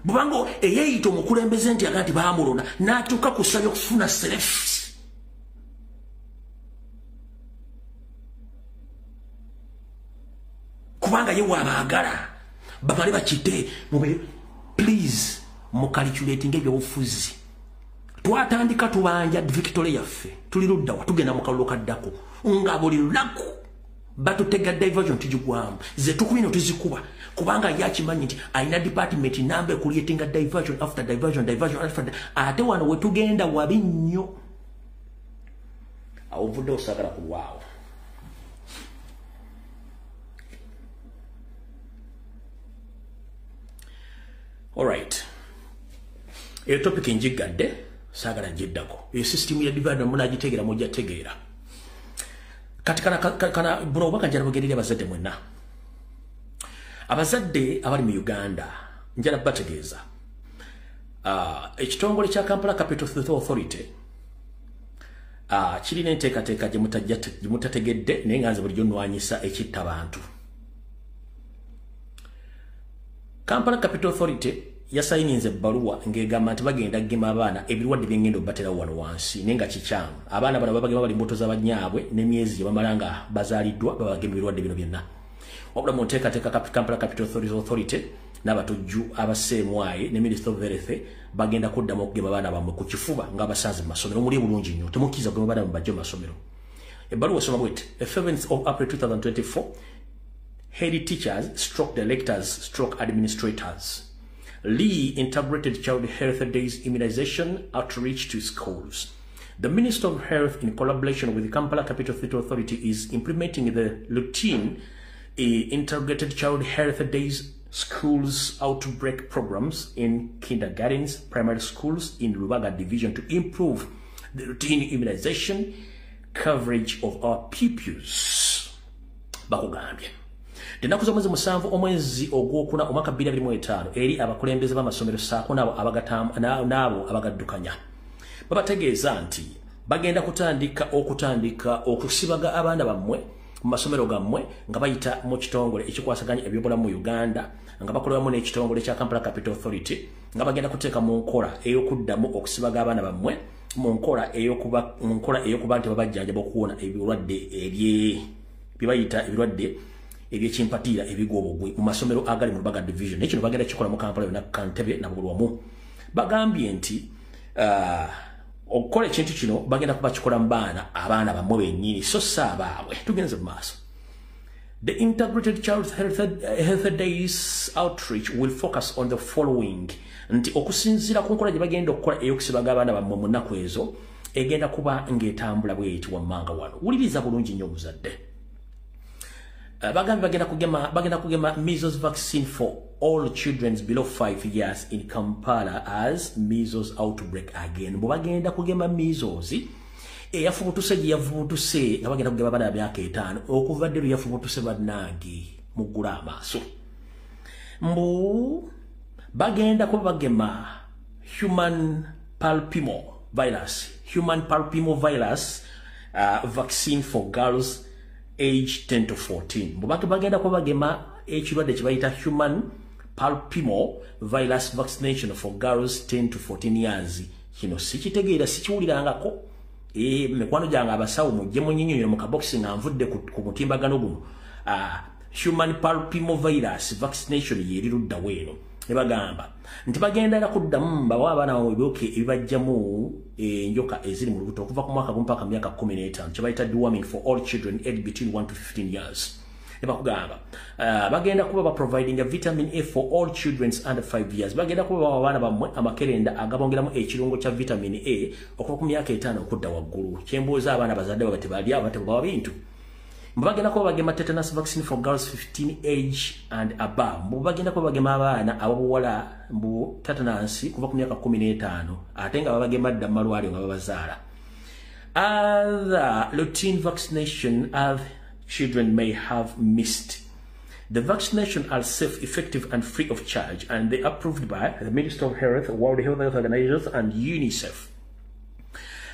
Bubanga eyeeyita omukulembeze nti agamba nti baamulonda n'atuuka ku ssabye okufuna selfie. Kubanga ye wabaagala bamale bakite mube. Please mucalculating ebyobufuzi. Twatandika tubanja victory yaffe, tuli ludda wa tugenda mu kalulu kaddako nga buli lunaku batutega diversion tugigwamu ze tukubino tuzikuba, kubanga yakimanyi nti alina department number creating a diversion after diversion, diversion after. Ate wano we tugenda wabi nnyo. Awo ovudde osagala kulwawo. Alright. Eyo topic njigadde, saagala njiddako. Eyo system ya divide munagitegeera mujja tegeera. Kati kana buno obubaka njala bugerere abazadde mwenna. Abazadde abali mu Uganda njala bategeeza. Ekitongole kya Kampala Capital Authority kirina enteekateeka gye mutategedde naye nga nze bulijjo nnwanyisa ekitta bantu. Kampala Capital Authority yasayininze ebbaluwa ng'egamba nti bagenda kugema abaana ebirwadde by'engendo batera wano wansi naye nga kikyamu. Abaana bano babagema bali mbuto z'abannyaabwe n'emyezi gye bamala nga bazaaliddwa babagema ebirwadde bino byonna. Wabula mu nteekateeka Kampala Capital Authority n'abatujju abaseemwaye ne Minister of Health bagenda kuddamu okugema abaana bammwe ku kifuba ng'abasanze mu masomero. Muli bulungi nnyo, temukkiriza kugema abaana bammwe bajje mu masomero. Ebbaluwa esoma bw'eti: 7th of April 2024, head teachers stroke directors stroke administrators Lee integrated child health days immunization outreach to schools. The Minister of Health, in collaboration with the Kampala Capital City Authority, is implementing the routine integrated child health days schools outbreak programs in kindergartens, primary schools in Rubaga Division to improve the routine immunization coverage of our pupils. Bakugambye ennaku z'omwezi 7 omwezi ogwokuna omwaka 2025 eri abakulembeze b'amasomero saako n'abo abagaddukanya babategeeza nti bagenda kutandika okusibaga abaana bammwe mu masomero gammwe nga bayita mu kitongole ekikwasaganya ebyobulamu mu Uganda nga bakoleramu n'ekitongole kya Kampala Capital Authority nga bagenda kuteeka mu nkola ey'okuddamu okusibaga abaana bammwe mu nkola ey'okuba nti babajjanjaba okuwona ebirwadde bye bayita ebirwadde ebyekimpatiira ebigwa obugwi mu masomero agali mu Rubaga Division. Ekino bagenda kikola mu Kampala yonna, Kantebe na buli wamu. Bagambye nti okukola ekintu kino bagenda kuba kikola mu baana, abaana bammwe bennyini, so si abaabwe. Tugenze mu maaso. The Integrated Child Health Days outreach will focus on the following. Nti okusinziira ku nkola gye bagenda okukola ey'okusibaga abaana bammwe mu nnaku ezo, egenda kuba ng'etambula bweyiti wammanga wano. Wuliriza bulungi nnyo omuzadde. Bagambye bagenda kugema measles vaccine for all children below 5 years in Kampala as measles outbreak again. Bwe bagenda kugema measles eyafubutuse gye yavubutuse nga bagenda kugema abaana ba myaka 5 okuva ddi lwe yafubutuse. Bannange, muggula amaaso. Mbu bagenda kuba bagema human papilloma virus vaccine for girls age 10 to 14. Mbu bagenda kuba bagema ekirwadde kye bayita human papilloma virus vaccination for girls 10 to 14 years. Kino sikitegeera, sikiwulirangako. Mikwano gyange abasawo, mujje munyinyonyo mu kabokisi nga nvudde ku mutimbagano guno. Human papilloma virus vaccination yeri ludda weeno. Ne bagamba nti bagenda era kuddamu bawa abaana baabwe ebyoke ebibajjamu enjoka eziri mu lubuto okuva ku mwaka 1 paka myaka 15, kye bayita deworming for all children aged between 1 to 15 years. Ne bakugamba bagenda kuba ba providing a vitamin A for all children under 5 years. Bagenda kuba bawa abaana bammwe amakerenda agabongeramu ekirungo kya vitamin A okuva ku myaka 5 okudda waggulu. Kyembuuza, abaana bazadde babe tebalya aba tebabawa bintu? Mbu bagenda kuba bagema tetanus vaccine for girls 15 age and above. Mbu bagenda kuba bagema abaana ababuwala mbu tetanus kuva ku myaka 15, ate nga babagema dda mu malwaliro nga babazaala. Other routine vaccination other children may have missed. The vaccination are safe, effective and free of charge, and they are approved by the Ministry of Health, World Health Organization and UNICEF.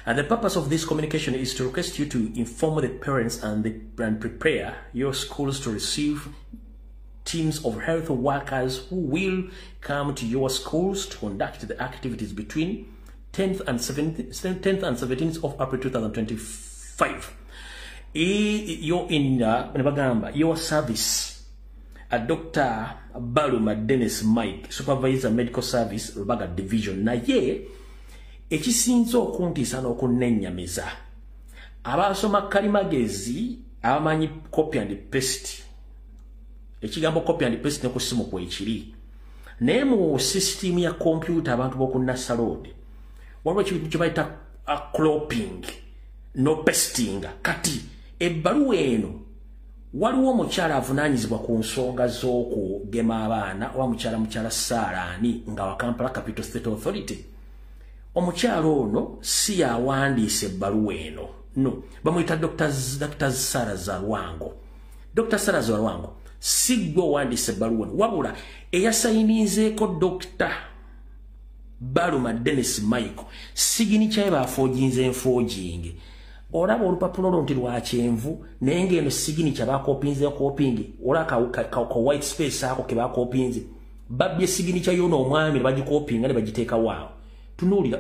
And the purpose of this communication is to request you to inform the parents and prepare your schools to receive teams of health workers who will come to your schools to conduct the activities between 10th and 17th, 10th and 17th of April 2025. You're in bagamba your service, Dr. Baluma Dennis Mike, Supervisor, Medical Service, Rubaga Division. Naye ekisinze okuntiisa n'okunennyamiza, abasoma kalimagezi abamanyi copy and paste, ekigambo copy and paste ne ku ssimu kwekiri, naye mu sisitimu ya kompyuta, abantu b'oku Nasser Road, waliwo ekintu kye bayita cropping no pasting. Kati ebbaluwa eno, waliwo omukyala avunaanyizibwa ku nsonga z'okugema abaana, oba mukyala Saaraani nga wa Kampala Capital State Authority. Omukyala ono si yawandiisa ebbaluwa eno, no bamuyita Dr. Sara Zalwango. Dr. Sara Zalwango, si gwe owandiisa ebbaluwa eno, wabula eyasayinizeeko Dr. Baluma Dennis Michael, signature ye bafoojinze enfoojinge. Olaba olupapula olwo nti lwakyenvu, naye ng'eno signature bakopinze kopinge. Olaba ka white space ako ke bakopinze, babbye signature y'ono omwami ne bagikopinga ne bagiteekawo awo. Tunuulira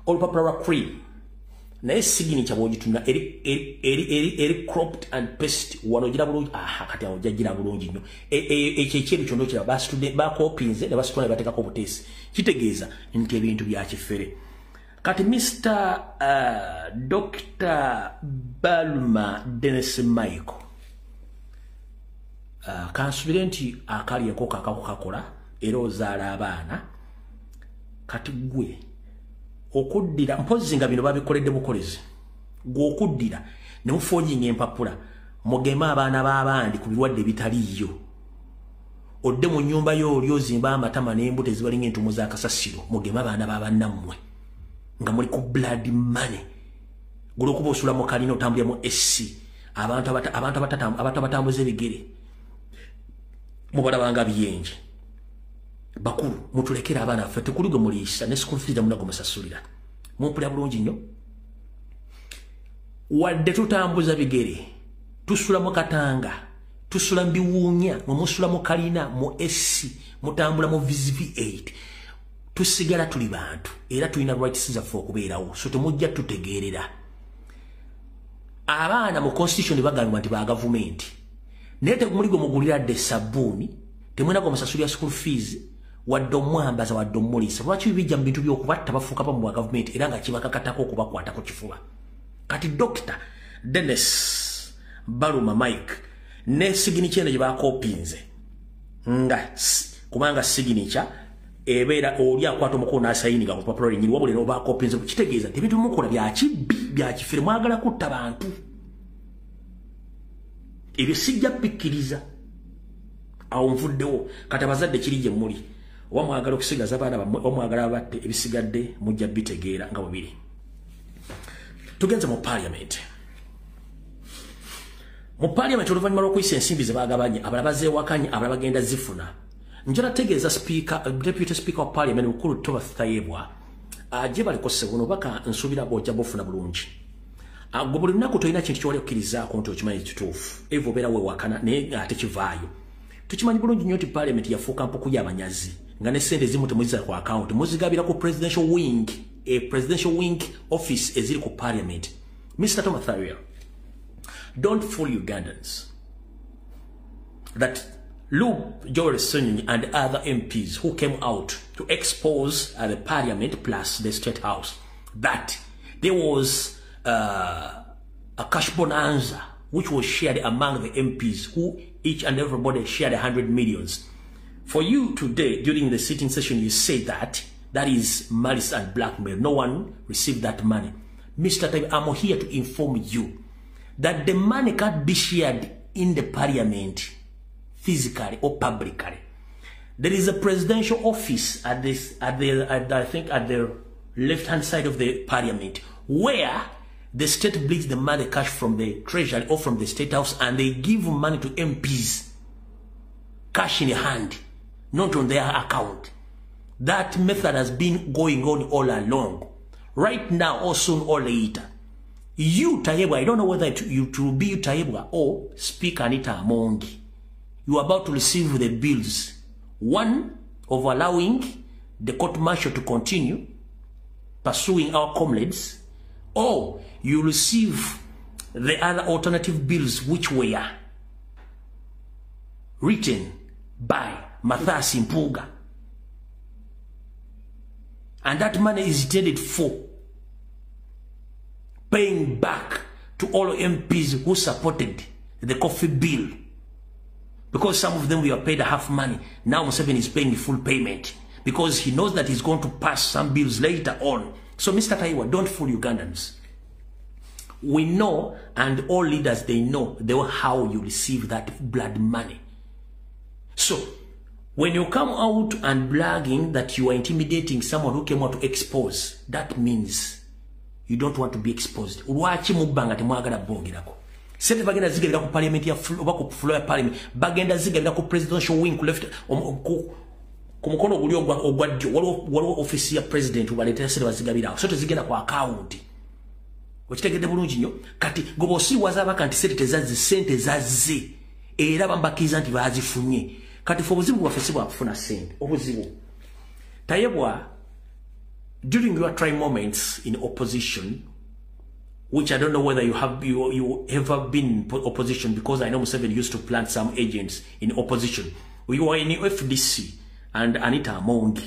olupapula lwa cream, naye signature bw'ogitunula eri cropped and paste. Wano ogira bulungi. Aha, kati awo ojja bulungi nnyo. Ekyo ekyeru kyonna okiraba, basitudde, bakopinze ne basitula ne bateekako obuteesi. Kitegeeza nti ebintu bya kifere. Kati Mr Dr. Baluma Dennis Michael, kansubire nti akali enkoko akako kakola era ozaala abaana. Kati gwe Okuddira mpozzi nga bino babikoledde bukolezi. Gw'okuddira ne mufoojinga empapula mugeme abaana b'abandi ku birwadde ebitaliiyo. Odde mu nnyumba yo oli ozimba amatama n'embuto ezibalinga entuumo za kasasiro, mugeme abaana b'abannammwe nga muli ku blood money. Gula okuba osula mu kalina otambulira mu SC, abantu abatambuza ebigere mubalabanga biyenje. Bakulu mutulekere abaana baffe, tekuli gwe muliisa ne school fees munago musasulira. Mumpulira bulungi nnyo. Wadde tutambuza bigere, tusula mu katanga, tusula mu biwuunya, mwe musula mu kalina mu SC, mutambula mu VV8, tusigala tuli bantu era tulina rights zaffe okubeerawo, so temujja tutegeerera. Abaana mu constitution bagambibwa nti ba gavumenti, naye temuli gwe mugulira dde sabbuuni, temulina gwe musasulira school fees, wadde omwambaza wadde omuliisa. Lwaki bijja mu bintu by'okubatta bafuuka bamu bwa gavumenti era nga kibakakatako okubakwata ku kifuba? Kati Dr. Dennis Baluma Mike ne signature eno gye bakopinze, nga kubanga signature ebeera oli akwata omukono n'asayininga ku lupapula lwennyini, wabula era bakopinze, kitegeeza nti ebintu mukola bya kibbi, bya kifere, mwagala kutta bantu. Ebyo sijja bikkiriza. Awo nvuddewo. Kati abazadde kiri gye muli, oba mwagala okusigaza abaana bammwe oba mwagala abatte, ebisigadde mujja bitegeera nga bubiri. Tugenze mu parliament. Mu parliament oluvannyuma lw'okuyisa ensimbi ze baagabanye, abalala bazeewakanye, abalala bagenda zifuna. Njala tegeeza speaker, deputy speaker wa parliament Mukulu Thomas Tayebwa, gye baliko ssebuno baka nsuubira bw'ojja bufuna bulungi. Gwe buli lunaku tolina kintu ky'owali okkirizaako nti okimanyi kituufu, eva obeera weewakana naye ate kivaayo. Tukimanyi bulungi nnyo nti parliament yafuuka mpuku y'abanyazi, nga ne ssente ezimu temuzizza ku account, muzigabira ku presidential wing, a presidential wing office eziri ku parliament. Mr. Thomas Tayebwa, don't fool Ugandans that Luke Joel Ssenyonyi and other MPs who came out to expose the parliament plus the state house that there was a cash bonanza which was shared among the MPs, who each and everybody shared 100 millions. For you today, during the sitting session, you say that that is malice and blackmail. No one received that money. Mr. Tayebwa, I'm here to inform you that the money can't be shared in the parliament physically or publicly. There is a presidential office at this, at the, at, I think at the left-hand side of the parliament, where the state bleeds the money cash from the treasury or from the state house, and they give money to MPs, cash in hand, not on their account. That method has been going on all along. Right now, or soon or later, you, Tayebwa, I don't know whether it will be you, Tayebwa, or Speaker Anita Among, you are about to receive the bills. One, of allowing the court martial to continue pursuing our comrades, or you receive the other alternative bills which were written by Mathias Mpuuga. And that money is intended for paying back to all MPs who supported the coffee bill. Because some of them were paid half money. Now Museveni is paying full payment because he knows that he's going to pass some bills later on. So Mr. Tayebwa, don't fool Ugandans. We know, and all leaders, they know, they know how you receive that blood money. So when you come out and bragging that you are intimidating someone who came out to expose, that means you don't want to be exposed. Lwaki mubba nga temwagala boogerako? Sente bagenda zigabira ku parliament ya oba ku floor ya parliament, bagenda zigabira ku presidential wing ku left, ku mukono oguli ogwa ddyo, waliwo office ya president baleetera sente bazigabira awo, so tezigenda ku account. Okitegedde bulungi nnyo. Kati goba osiiwaza abaka nti sente tezazze, sente zazze, era bambakkiriza nti baazifunye. Kati fe obuzibu bwaffe si bwakufuna sente, obuzibu Tayebwa, during your trying moments in opposition, which I don't know whether you ever been in opposition, because I know Museveni used to plant some agents in opposition. You were in FDC and Anita Among.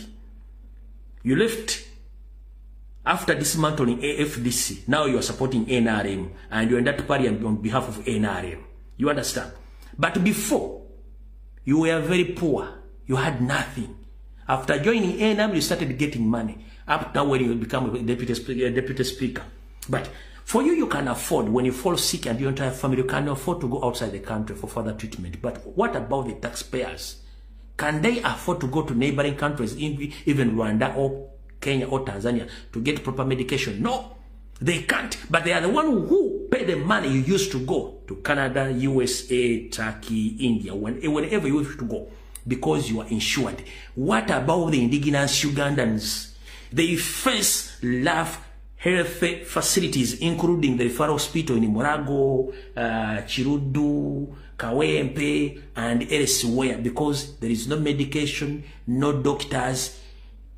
You left after dismantling AFDC. Now you are supporting NRM, and you're in that party on behalf of NRM. You understand? But before, you were very poor. You had nothing. After joining NRM, you started getting money. Up now when you become a deputy speaker. But for you, you can afford, when you fall sick and your entire family, you can afford to go outside the country for further treatment. But what about the taxpayers? Can they afford to go to neighboring countries, even Rwanda or Kenya or Tanzania, to get proper medication? No, they can't. But they are the one who pay the money you used to go to Canada, USA, Turkey, India, whenever you wish to go, because you are insured. What about the indigenous Ugandans? They face laugh health facilities, including the referral hospital in Murago, Chirudu, Kawempe, and elsewhere, because there is no medication, no doctors.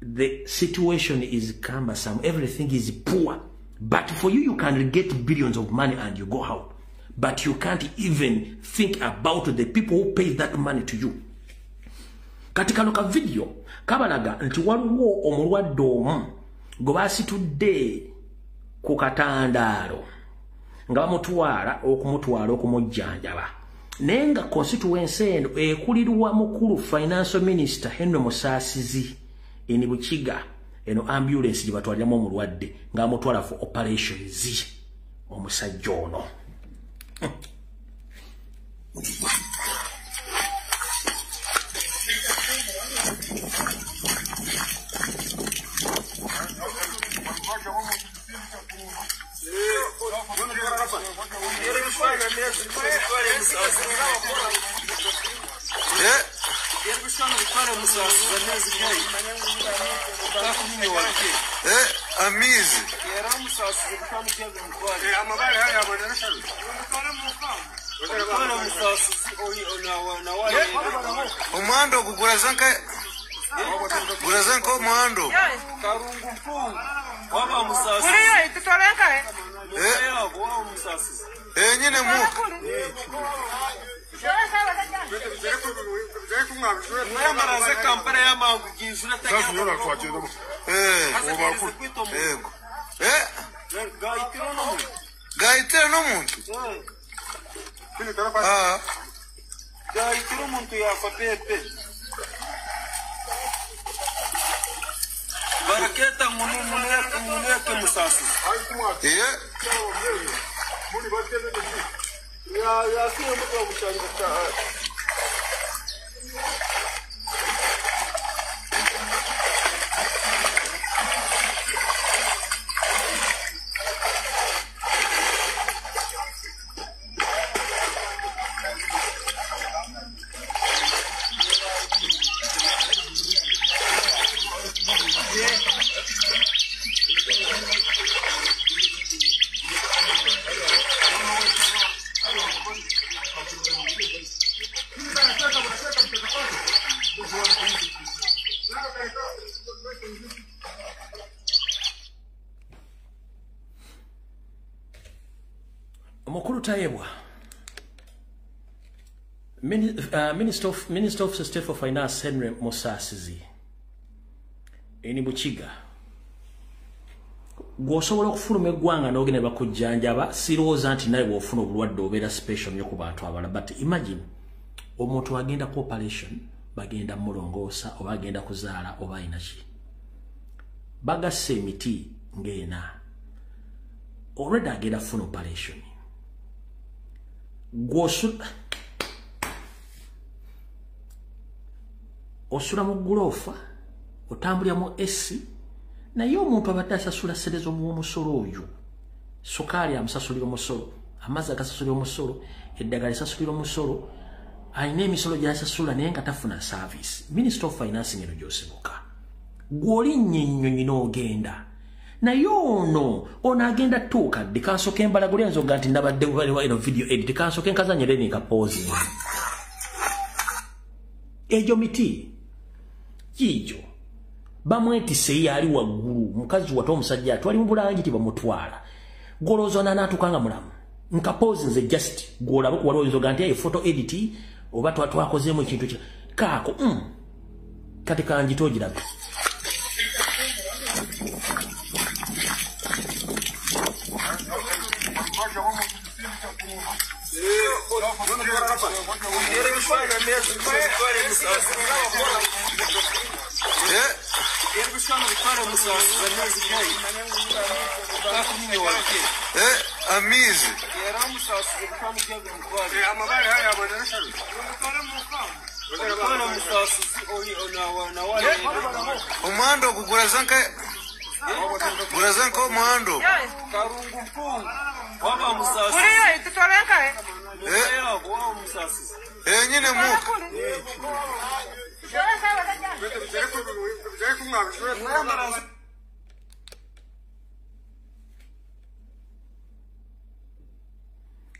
The situation is cumbersome. Everything is poor. But for you, you can get billions of money and you go out. But you can't even think about the people who pay that money to you. Katika loka video, kabalaga nti waliwo omulwadde omu gwe basitudde ku katandaalo nga bamutwala okumutwala okumujjanjaba, naye nga constituency eno ekulirwa mukulu financial minister Henry Musaasizi eni Bukiga. Eno ambulance gye batwaliramu omulwadde ng'amutwala for operations omusajja ono. Amizi. Omwando gugulazanka gulazanka omwando. Nyine mu. Gaitira n'omuntu. Gaitira omuntu yafa pepe. Baraketa muneke musasi. Mukulu Tayebwa, Minister of State for Finance Henry Musaasizi eni Bukiga, gw'osobola okufuluma eggwanga n'ogenda bakujjanjaba, sirowooza nti naye bw'ofuna obulwadde obeera special nnyo ku bantu abalala. But imagine omuntu agenda ku operation, bagenda mulongoosa oba agenda kuzaala oba alina ki, bagasse emiti ng'ena, already agenda kufuna operation. Osula mu gulofa, otambulira mu esi, naye omuntu abadde asasula ssente z'omuwomusolo oyo, sukaali amusasulira omusolo, amazzi agasasulira omusolo, eddagala lisasulira omusolo, alina emisolo gy'asasula naye nga tafuna service. Minister of Finance ngeno gy'osibuka, gw'olinnya ennyonyi n'ogenda, naye ono agenda tuuka ddi? Kansooke embalago lyanze oga nti nabadde eno video edit, kansooke nkazanyire nkapozi egyo miti kiijo bamwetise yali waggulu, mukazi wate omusajja atwali mu bulangiti bamutwala golooza n'atuuka nga mulamu. Nkapozi nze just gw'olaba ku waliwo oyinza oga nti eyo photo edit oba twakozeemu ekintu kya kaako kati kanjita ogirabe. Amizi. Omwando gugura zanka omwando. Nyine muka.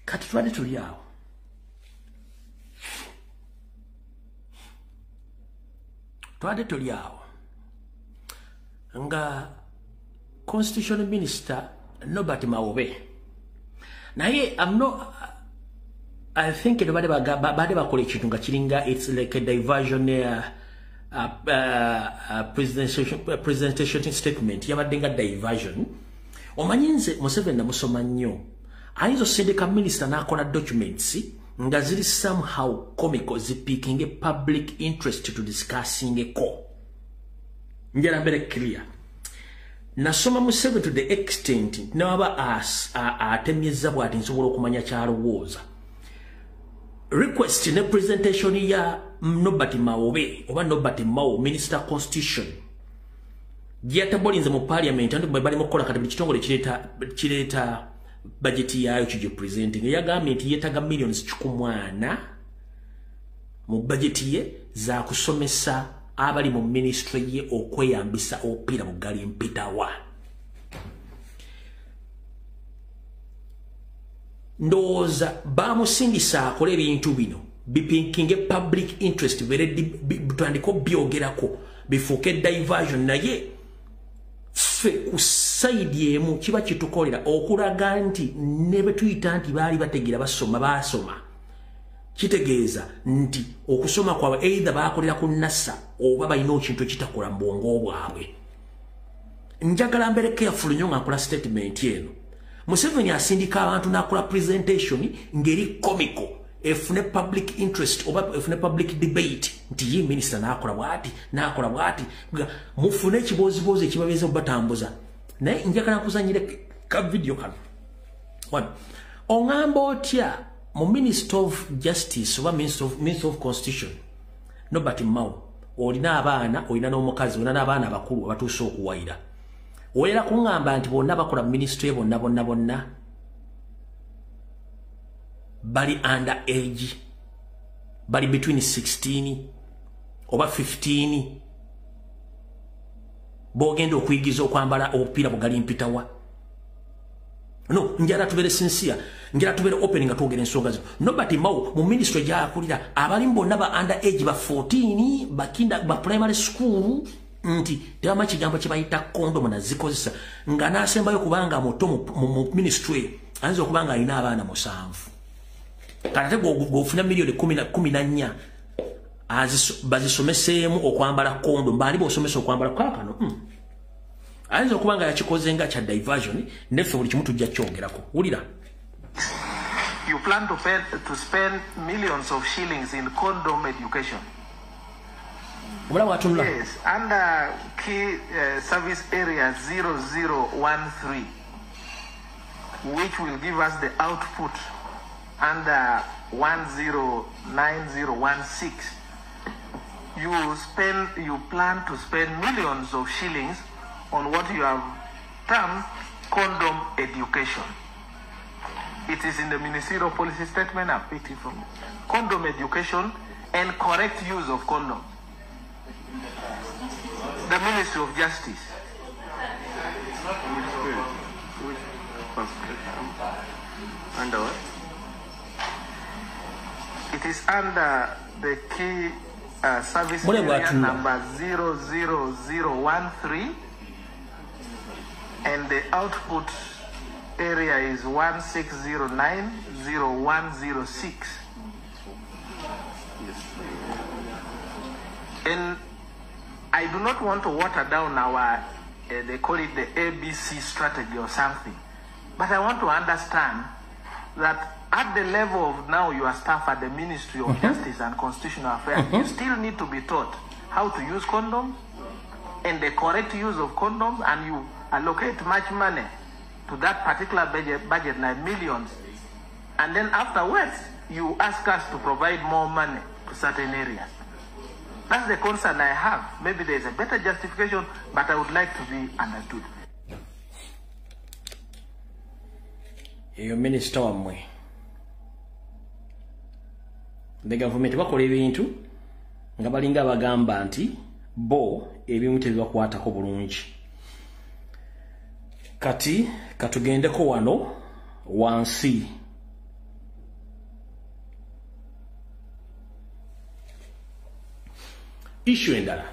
Kati twali tuli awo. Twali tuli awo. Nga Constitution Minister Norbert Mawobe. Naye I'm not, I think bade bakola ekintu nga kiringa, it's like a diversion presentation statement yabadde nga diversion. Omanyi nze Museveni namusoma nnyo. Ayinza osindika minister n'akola documents nga ziri somehow comical, zipiking a public interest to discussing eko. Njala mbere clear. Nasoma Museveni to the extent n'aba atemyezza bw'ati nsobola okumanya ky'alowooza. Request ne presentation ya Norbert Mawobe oba Norbert Mao, Minister Constitution, gyatabolinze mu parliament anti bali mu kukola kati buli kitongole kireeta budget yaayo kigye presenting. Yagambye nti yeetaaga millions 140 mu budget ye za kusomesa abali mu ministry ye okweyambisa obupiira bugali mpitawa. Ndowooza bamusingisa akole ebintu bino bipinkinge public interest, bitandike obyogerako bifuuke diversion. Naye ffe ku sayidi emu kiba kitukolera okulaga nti ne bwe tuyita nti baali bategeera basoma baasoma, kitegeeza nti okusoma kwabwe either baakolera ku NASA oba balina ekintu ekitakola mu bwongo bwabwe. Njagala mbeere careful nnyo nga nkola statement eno. Museveni asindika abantu n'akola presentation ng'eri comical, efune public interest oba efune public debate nti ye minister n'akola bw'ati n'akola bw'ati, mufune ekibooziboozi ekibabeeza obatambuza. Naye njagala nkuzannyire ka video kano. One, oŋŋamba otya mu Minister of Justice oba Minister of Constitution Norbert Mao, olina abaana, olina n'omukazi, olina n'abaana abakulu abatuuse okuwayira. Oyera kuŋŋamba nti bonna bakola ministry bonna bonna bonna bali under age, bali between 16 oba 15, bogenda okuyigiza okwambala obupiira bugali mpitawa. No, njala tubeere sincere, njala tubeere open nga twogera ensonga zino. Norbert Mao mu ministry gy'akulira abalimu bonna ba under age ba 14, bakinda ba primary school, nti tebamanyi kigambo kye bayita kondomu nazikozesa, nga n'asembayo kubanga muto mu ministry ayinza okuba nga alina abaana 7. Kati ate gw'ofuna miliyoni 14 bazisomeseemu okwambala kondomu, baani b'osomesa okwambala kaakano? Ayinza okuba nga yakikoze nga kya diversion, neffe buli kimu tujja kyogerako. Wulira. You plan to spend millions of shillings in condom education. Yes, under key service area 0013, which will give us the output under 109016. You plan to spend millions of shillings on what you have termed condom education. It is in the ministerial policy statement. I've picked it from condom education and correct use of condoms. The Ministry of Justice. Under what? It is under the key service area number 00013, and the output area is 16090106. And I do not want to water down our, they call it the ABC strategy or something, but I want to understand that at the level of now your staff at the Ministry of Justice and Constitutional Affairs, you still need to be taught how to use condoms, and the correct use of condoms, and you allocate much money to that particular budget like millions, and then afterwards you ask us to provide more money to certain areas. That's the concern I have. Maybe there's a better justification, but I would like to be understood. Eyo minisita wammwe ne gavumenti bakola ebintu nga balinga abagamba nti bo ebimu tebibakwatako bulungi. Kati katugendeko wano wansi. Issue endala,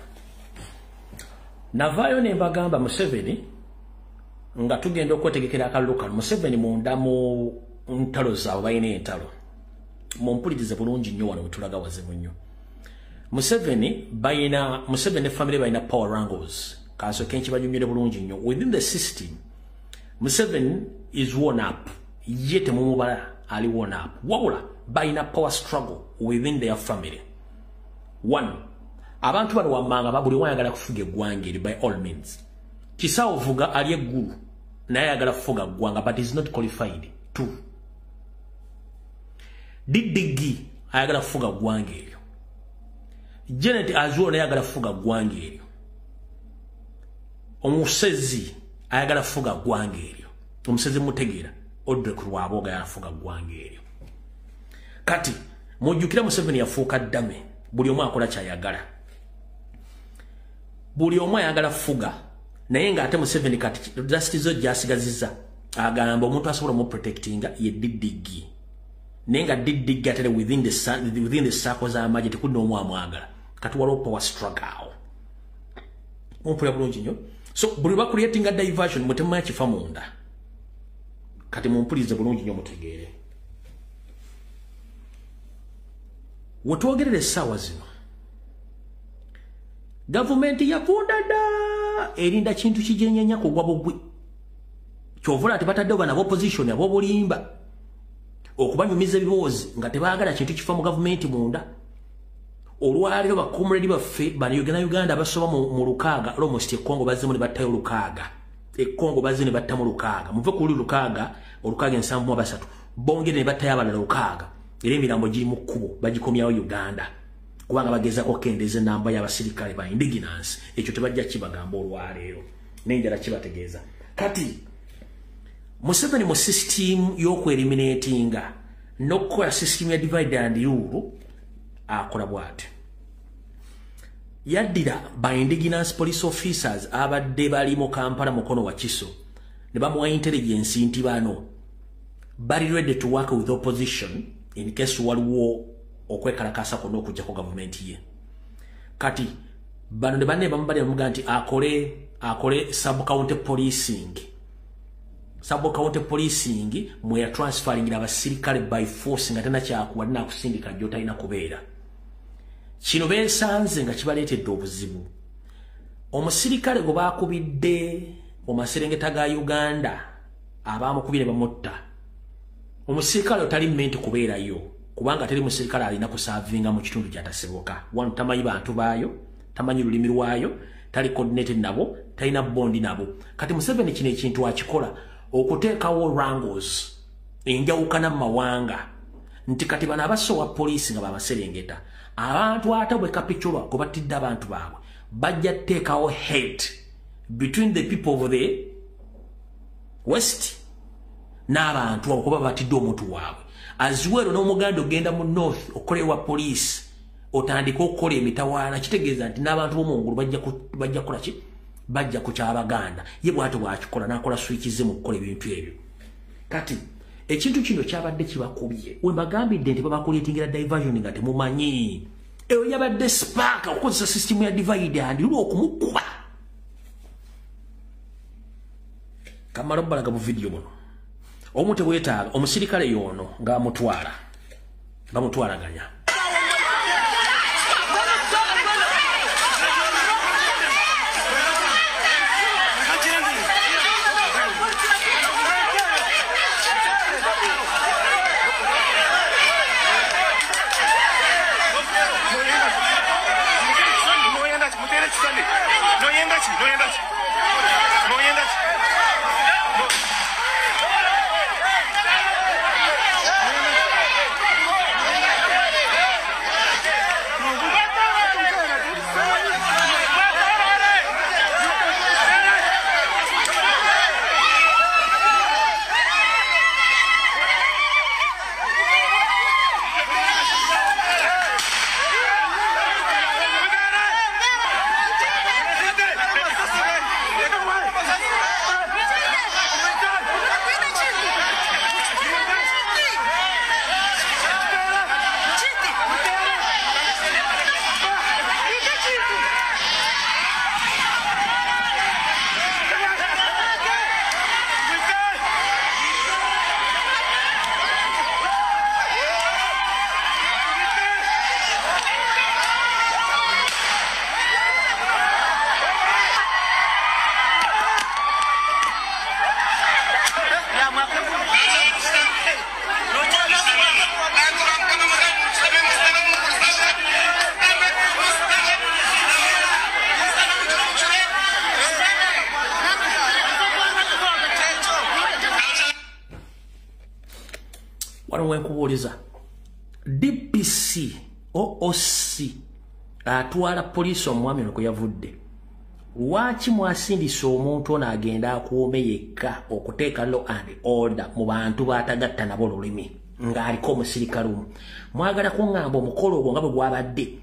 navaayo ne mbagamba Museveni nga tugenda okwetegekera akalulu kano. Museveni munda mu ntalo zaabwe balina entalo, mumpulirize bulungi nnyo wano wetulaga wazibu nnyo. Museveni balina, Museveni ne family balina power wrangles. Kansooke nkibanyumire bulungi nnyo. Within the system, Museveni is worn up, ye temumubala ali worn up. Wabula balina power struggle within their family. One, abantu bano wammanga buli omu ayagala kufuga eggwanga eri by all means. Kisawo vuga ali eggulu naye ayagala kufuga ggwanga, but is not qualified. Two, DDG ayagala kufuga ggwanga eryo. Janet Azuo naye ayagala kufuga ggwanga eryo. Omusezi ayagala kufuga ggwanga eryo. Omusezi mutegeera, Odrek Rwaboga ayagala kufuga ggwanga eryo. Kati mujjukira Museveni yafuuka ddame, buli omu akola kyayagala, buli omu ayagala kufuga. Naye ng'ate Museveni kati justice gy'asigazizza agamba omuntu asobola omuprotectinga ye DDG, naye nga DDG atere within the circle z'amagye tekuli n'omu amwagala. Kati waliwo power struggle awo. Mumpulira bulungi nnyo. So buli ba creatinga diversion mutemanya kifa munda. Kati mumpulirize bulungi nnyo mutegeere. Wetwogerera essaawa zino, gavumenti yavunda dda, erinda kintu kijenyenya kugwa bugwi. Kyovula ati bataddewo bano ab'opposition ab'obulimba okubanyumiza ebiboozi nga tebaagala kintu kifa mu gavumenti munda. Olwaleero bakomredi baffe bano Uganda abasoba mu lukaaga, almost e Congo bazzeemu ne battayo lukaaga, e Congo bazze ne battamu lukaaga, muve ku luli lukaaga, olukaaga 73 bongere ne battayo abalala lukaaga, era emirambo giri mu kkubo bagikomyawo Uganda kubanga bagezaako okukendeeza ennamba y'abasirikale ba indigenous. Ekyo tebajja kibagamba olwaleero, n'enjala kibategeeza. Kati Museveni mu system y'okweliminatinga n'okukola system ya divide and rule akola bw'ati. Yaddira ba indigenous police officers abadde bali mu Kampala Mukono wa Kiso ne bamuwa intelligence nti bano bali ready to work with opposition in case waliwo okwekalakasa kwonna okuggyako gavumenti ye. Kati bano ne banne bamubali bamugamba nti akole sub county policing. Sub county policing mwe ya transferingira abasirikale by force nga tena kyakuwa nakusindika gy'otalina kubeera. Kino beesanze nga kibaleetedde obuzibu. Omusirikale gwe baakubidde mu maserengeta ga Uganda abaamukubire bamutta. Omusirikale otali meant kubeerayo kubanga teri musirikale alina kusaavinga mu kitundu ky'atasibuka. Wano tamanyi bantu baayo, tamanyi lulimi lwayo, tali coordinated nabo, talina bondi nabo. Kati Museveni kino ekintu akikola okuteekawo wrangles enjawukana mu mawanga nti kati bano abasowa poliisi nga babaserengeta abantu ate bwe kapicula kwe battidde abantu baabwe bajja kuteekawo hate between the people of the west n'abantu abo kuba batidde omuntu waabwe. As well n'omuganda ogenda mu north okolewa poliisi otandika okukola emitawaana, kitegeeza nti n'abantu b'omungulu bajja kukola ki? Bajja ku kyabaganda. Ye bw'atyo bw'akikola n'akola switch ze mu kukola ebintu ebyo. Kati ekintu kino kyabadde kibakubye, we mbagambidde nti babakuleetingira diversion nga temumanyi. Eyo yabadde spark okukozesa system ya divide and rule okumukuba. Kamala obbalaga mu video muno. Omu tebwetaaga omusirikale y'ono ng'amutwala, bamutwalaganya. Mbabuuliza, DPC OOC atwala poliisi omwami ono kwe yavudde, lwaki mwasindisa omuntu ono agenda akuume yekka okuteeka law and order mu bantu b'atagatta nabo lulimi ng'aliko omusirikale omu? Mwagala kuŋŋamba omukolo ogwo nga bwe gwabadde,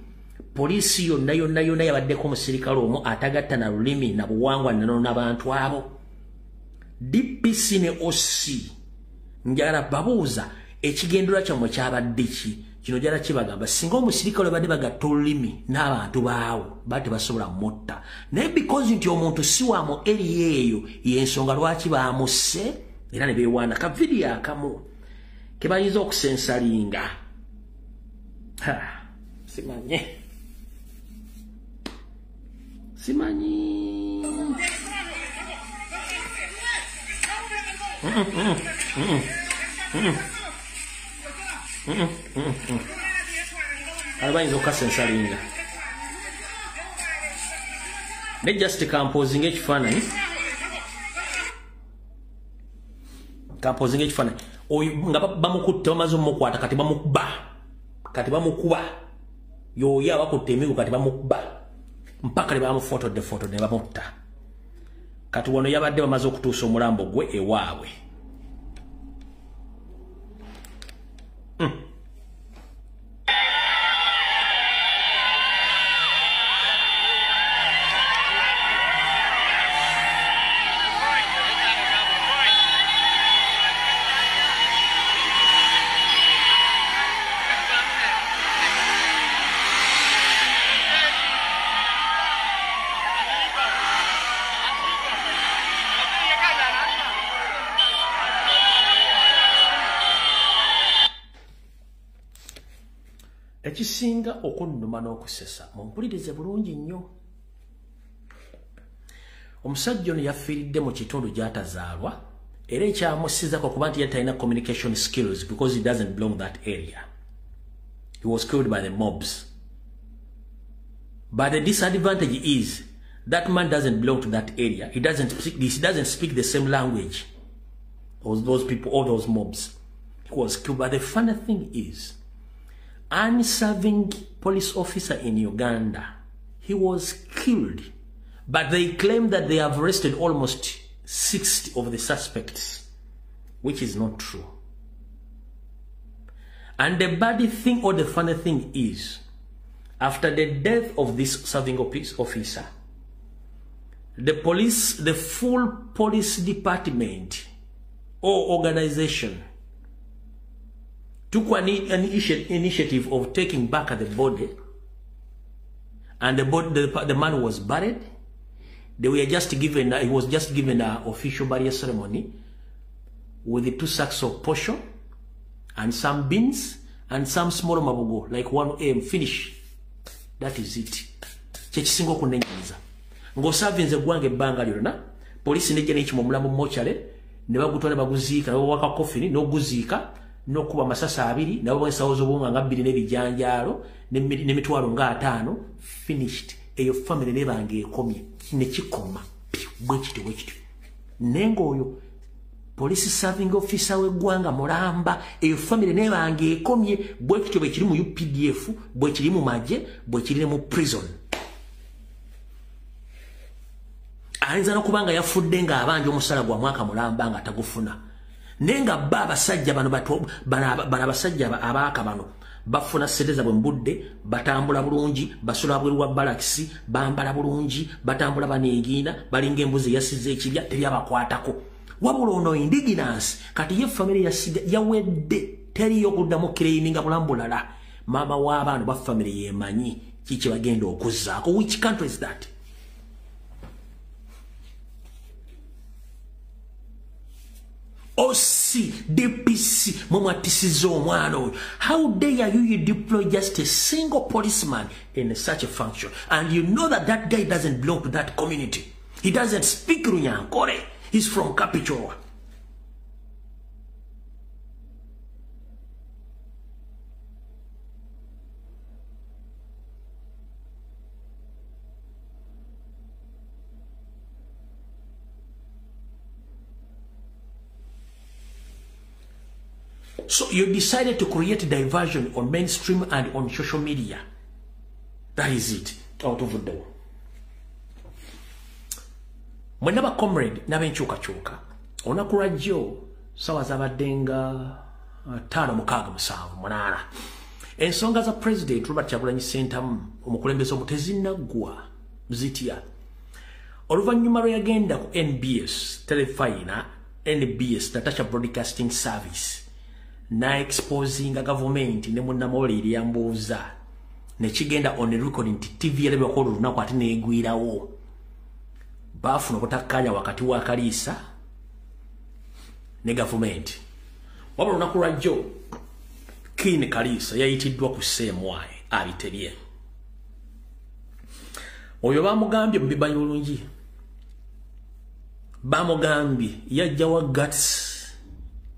poliisi yonna yonna yonna yabaddeko omusirikale omu atagatta na lulimi na buwangwa nanono n'abantu abo? DPC ne OC, njagala babuuza, ekigendererwa kyammwe kyabadde ki? Kino jala kibagamba, singa omusirikale badde bagatta olulimi n'abantu baawo, ba tebasobola mutta. Naye because nti omuntu si wa mu area eyo, y'ensonga lwaki baamusse era ne beewaana. Ka vidiyo akamu ke bayinza okusensalinga. Simanye. Simanyi. Albayinza okukasensalinga. Ne just composing ekifaananyi. Composing ekifaananyi. Oyo nga bamukutte, bamaze omukwata, kati bamukuba. Kati bamukuba. Yoyo abakutte emigo kati bamukuba. Mpaka ne bamufotodde fotodde ne bamutta. Kati wano yabadde bamaze okutuusa omulambo gwe ewaabwe. Ekisinga okunnuma n'okusesa, mumpulirize bulungi nnyo. Omusajja ono yafiiridde mu kitundu gy'atazaalwa, era ekyamusizaako kuba nti yali talina communication skills because he doesn't belong that area. He was killed by the mobs. But the disadvantage is that man doesn't belong to that area. He doesn't speak the same language as those people, all those mobs. He was killed. But the funny thing is, unserving police officer in Uganda, he was killed, but they claim that they have arrested almost 60 of the suspects, which is not true. And the bad thing or the funny thing is, after the death of this serving officer, the police, the full police department or organization took an initiative of taking back the body, and the man was buried. They were just given, he was just given an official burial ceremony with the 2 sacks of posho and some beans and some small mabugo, like 1 AM, finish. That is it. Kyekisinga okunnenyamiza, ng'osaavinze eggwanga ebbanga lyonna, poliisi nejja n'ekima omulambo mochale ne bagutwala baguziika, ne bawaka kofini n'oguziika n'okuba amasasi 2, nabo ensawo z'obuwunga nga 2 n'ebijanjaalo n'emitwalo nga 5, finished. Eyo family nebanga ekomye ne kikoma bwe kityo bwe kityo. Naye ng'oyo police serving officer w'eggwanga mulamba, eyo family nebanga ekomye bwe kityo bwe kiri mu UPDF, bwe kiri mu magye, bwe kiri mu prison. Ayinza n'okuba nga yafudde ng'abanja omusala gwa mwaka mulamba nga tagufuna. Naye nga ba abasajja bano bano abasajja abaaka bano bafuna ssente zaabwe mu budde, batambula bulungi, basula bweru wa balakisi, bambala bulungi, batambula baneegiina, balinga embuzi eyasiza ekibya, teryabakwatako. Wabula ono indigenous, kati ye family yasiga yawedde, teriyo kuddamu claiminga bulamu bulala. Maama w'abaana ba family yeemanyi kiki bagenda okuzzaako. Which country is that? OC, DPC, mumwatisiza omwana oyo. How dare you deploy just a single policeman in such a function? And you know that that guy doesn't belong to that community. He doesn't speak Runyankore. He's from Kapichowa. So you decided to create diversion on mainstream and on social media. That is it. Out of the door. Mwenna ba comrade n'abenkyukakyuka olunaku lwajjo sawa zabadde nga 5 6 7 8 ensonga za President Robert Kyagulanyi Ssentamu omukulembeze omutezinnaggwa zitya oluvannyuma lwe yagenda ku NBS Telefina, NBS Natasha Broadcasting Service na exposinga gavumenti ne munnamawulire yambuuza nekigenda on record nti TV yalabibwako olunaku ate neegwirawo. Baafuna obutakkaanya wakati wa Kaliisa ne gavumenti. Wabula olunaku lwajjo Kin Kaliisa yayitiddwa ku CMY abitebye. Oyo bamugambye mubimanyi bulungi, bamugambye yajjawa guts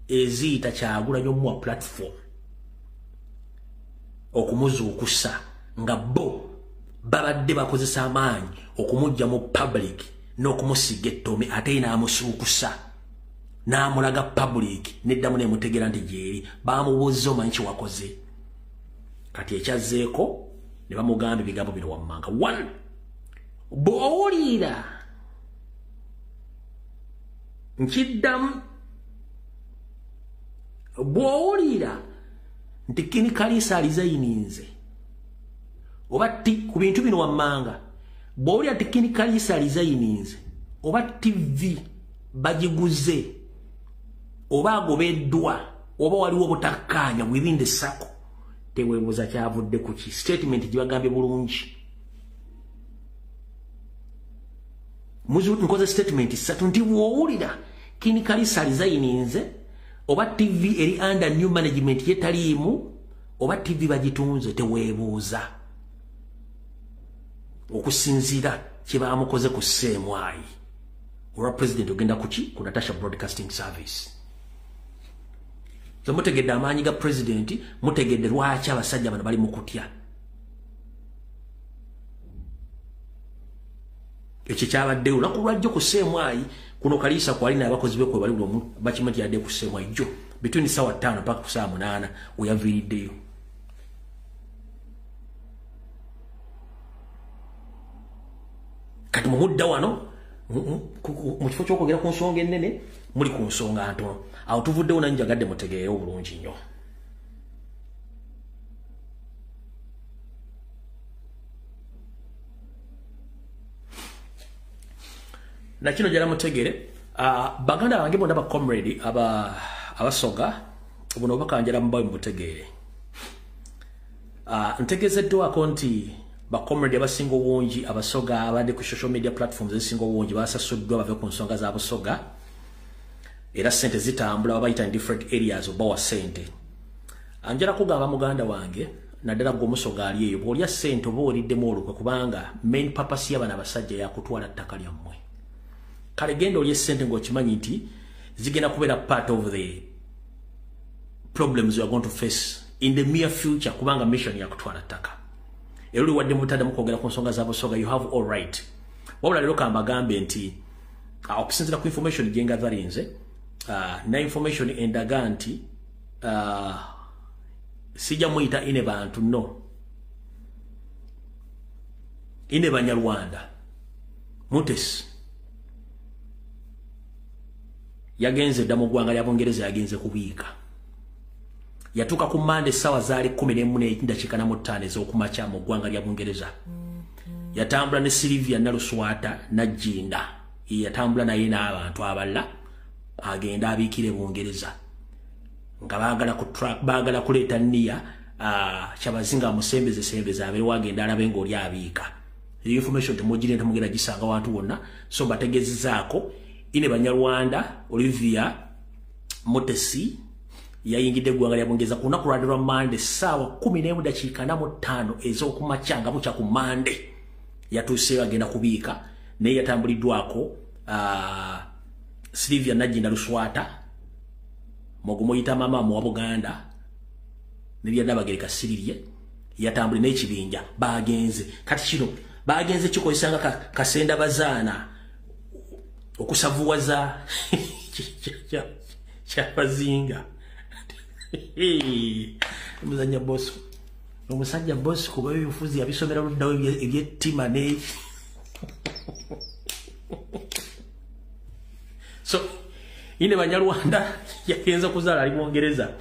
eziyita Kyagulanyi omuwa platform okumuzuukusa nga bo babadde bakozesa amaanyi okumujja mu public n'okumusiga ettomi, ate n'amusuukusa n'amulaga public neddamu nemutegeera nti gyeri. Bamubuuza omanyi kyewakoze. Kati ekyazzeeko ne bamugamba ebigambo bino wammanga. 1, bw'owulira nkiddamu, bw'owulira nti Kin Kaliisa alizayininze oba ku bintu bino wammanga, bw'owulira nti Kin Kaliisa alizayininze oba TV bagiguze oba agobeddwa oba waliwo obutakkaanya within the circle, teweebuuza kyavudde ku ki. Statement gye bagambye bulungi. Nkoze statement ssatu nti bw'owulira Kin Kaliisa alizayininze oba TV eri under new management yetaliimu oba TV bagitunze, teweebuuza okusinziira kye bamukoze ku CMI olwa President ogenda kuki ku Natasha Broadcasting Service. So mutegedde amaanyi ga President, mutegedde lwaki abasajja bano bali mu kutya. Ekyo kyabaddewo olunaku lwajjo ku CMI. Kuno Kaliisa kwali n'abakozi be kwe bali buli omu bakimanyi nti yadde ku CMI jjo between sawa 5 paka ku saawa 8 weyaviiriddeyo. Kati mumudda wano mu kifo ky'okwogera ku nsonga ennene muli ku nsonga ntono. Awo tuvuddewo nange njagadde mutegeerewo bulungi nnyo. Na kino jala mutegere, baganda bange bonna ba comrade abasoga buno obubaka njala mubawe mubutegeere. Ntegeezeddwako nti ba comrade abasinga obungi abasoga abadde ku social media platforms ezisinga obungi basasuddwa bave ku nsonga za Busoga, era ssente zitambula babayita in different areas obawa ssente. Njala kugamba muganda wange naddala gwe omusoga ali eyo, bw'olya ssente oba oliddemu olukwe, kubanga main purpose y'abano abasajja yakutwala ttaka lyammwe. Kale genda olye ssente ng'okimanyi nti zigenda kubeera part of the problems you are going to face in the near future, kubanga mission yakutwala ttaka. Era oli wadde mutadde kwogera ku nsonga za Busoga, you have all right. Wabula leero kambagambe nti okusinziira ku information gye ngazalinze, na information endaga nti sijja muyita ine bantu, no, ine Banyarwanda. Mutesi yagenze dda mu ggwanga lya Bungereza, yagenze kubiika. Yatuuka ku Mande essaawa zaali 11:45 ez'okumakya mu ggwanga lya Bungereza. Yatambula ne Sylvia Naluswata Najjinda, yatambula naye n'abantu abalala agenda abiikire Bungereza nga baagala ku track, baagala kuleeta nniya Kyabazinga amusembeze sembeze abeere wagenda alabe ng'oli abiika. Eyo information temugirina, temugenda gisanga wantu wonna. So bategeezezaako ine Banyarwanda Olivia Mutesi yayingidde eggwanga lya Bungereza ku lunaku lwadde lwa Mande essaawa 11:45 ez'okumakya nga bukya ku Mande. Yatuuseeyo agenda kubiika, naye yatambuliddwako Sylvia Najjinda Luswata mugumuyita mama mu wa Buganda ne Nnabagereka Siririye, yatambule n'ekibinja bagenze. Kati kino bagenze kikozesa nga kasenda bazaana okusavuwaza Kyabazinga. Muzanya Bosco. Omusajja Bosco kuba ebyobufuzi yabisomera luddawo ebyettima ne so ine Banyarwanda yagenza kuzaala ali Bungereza.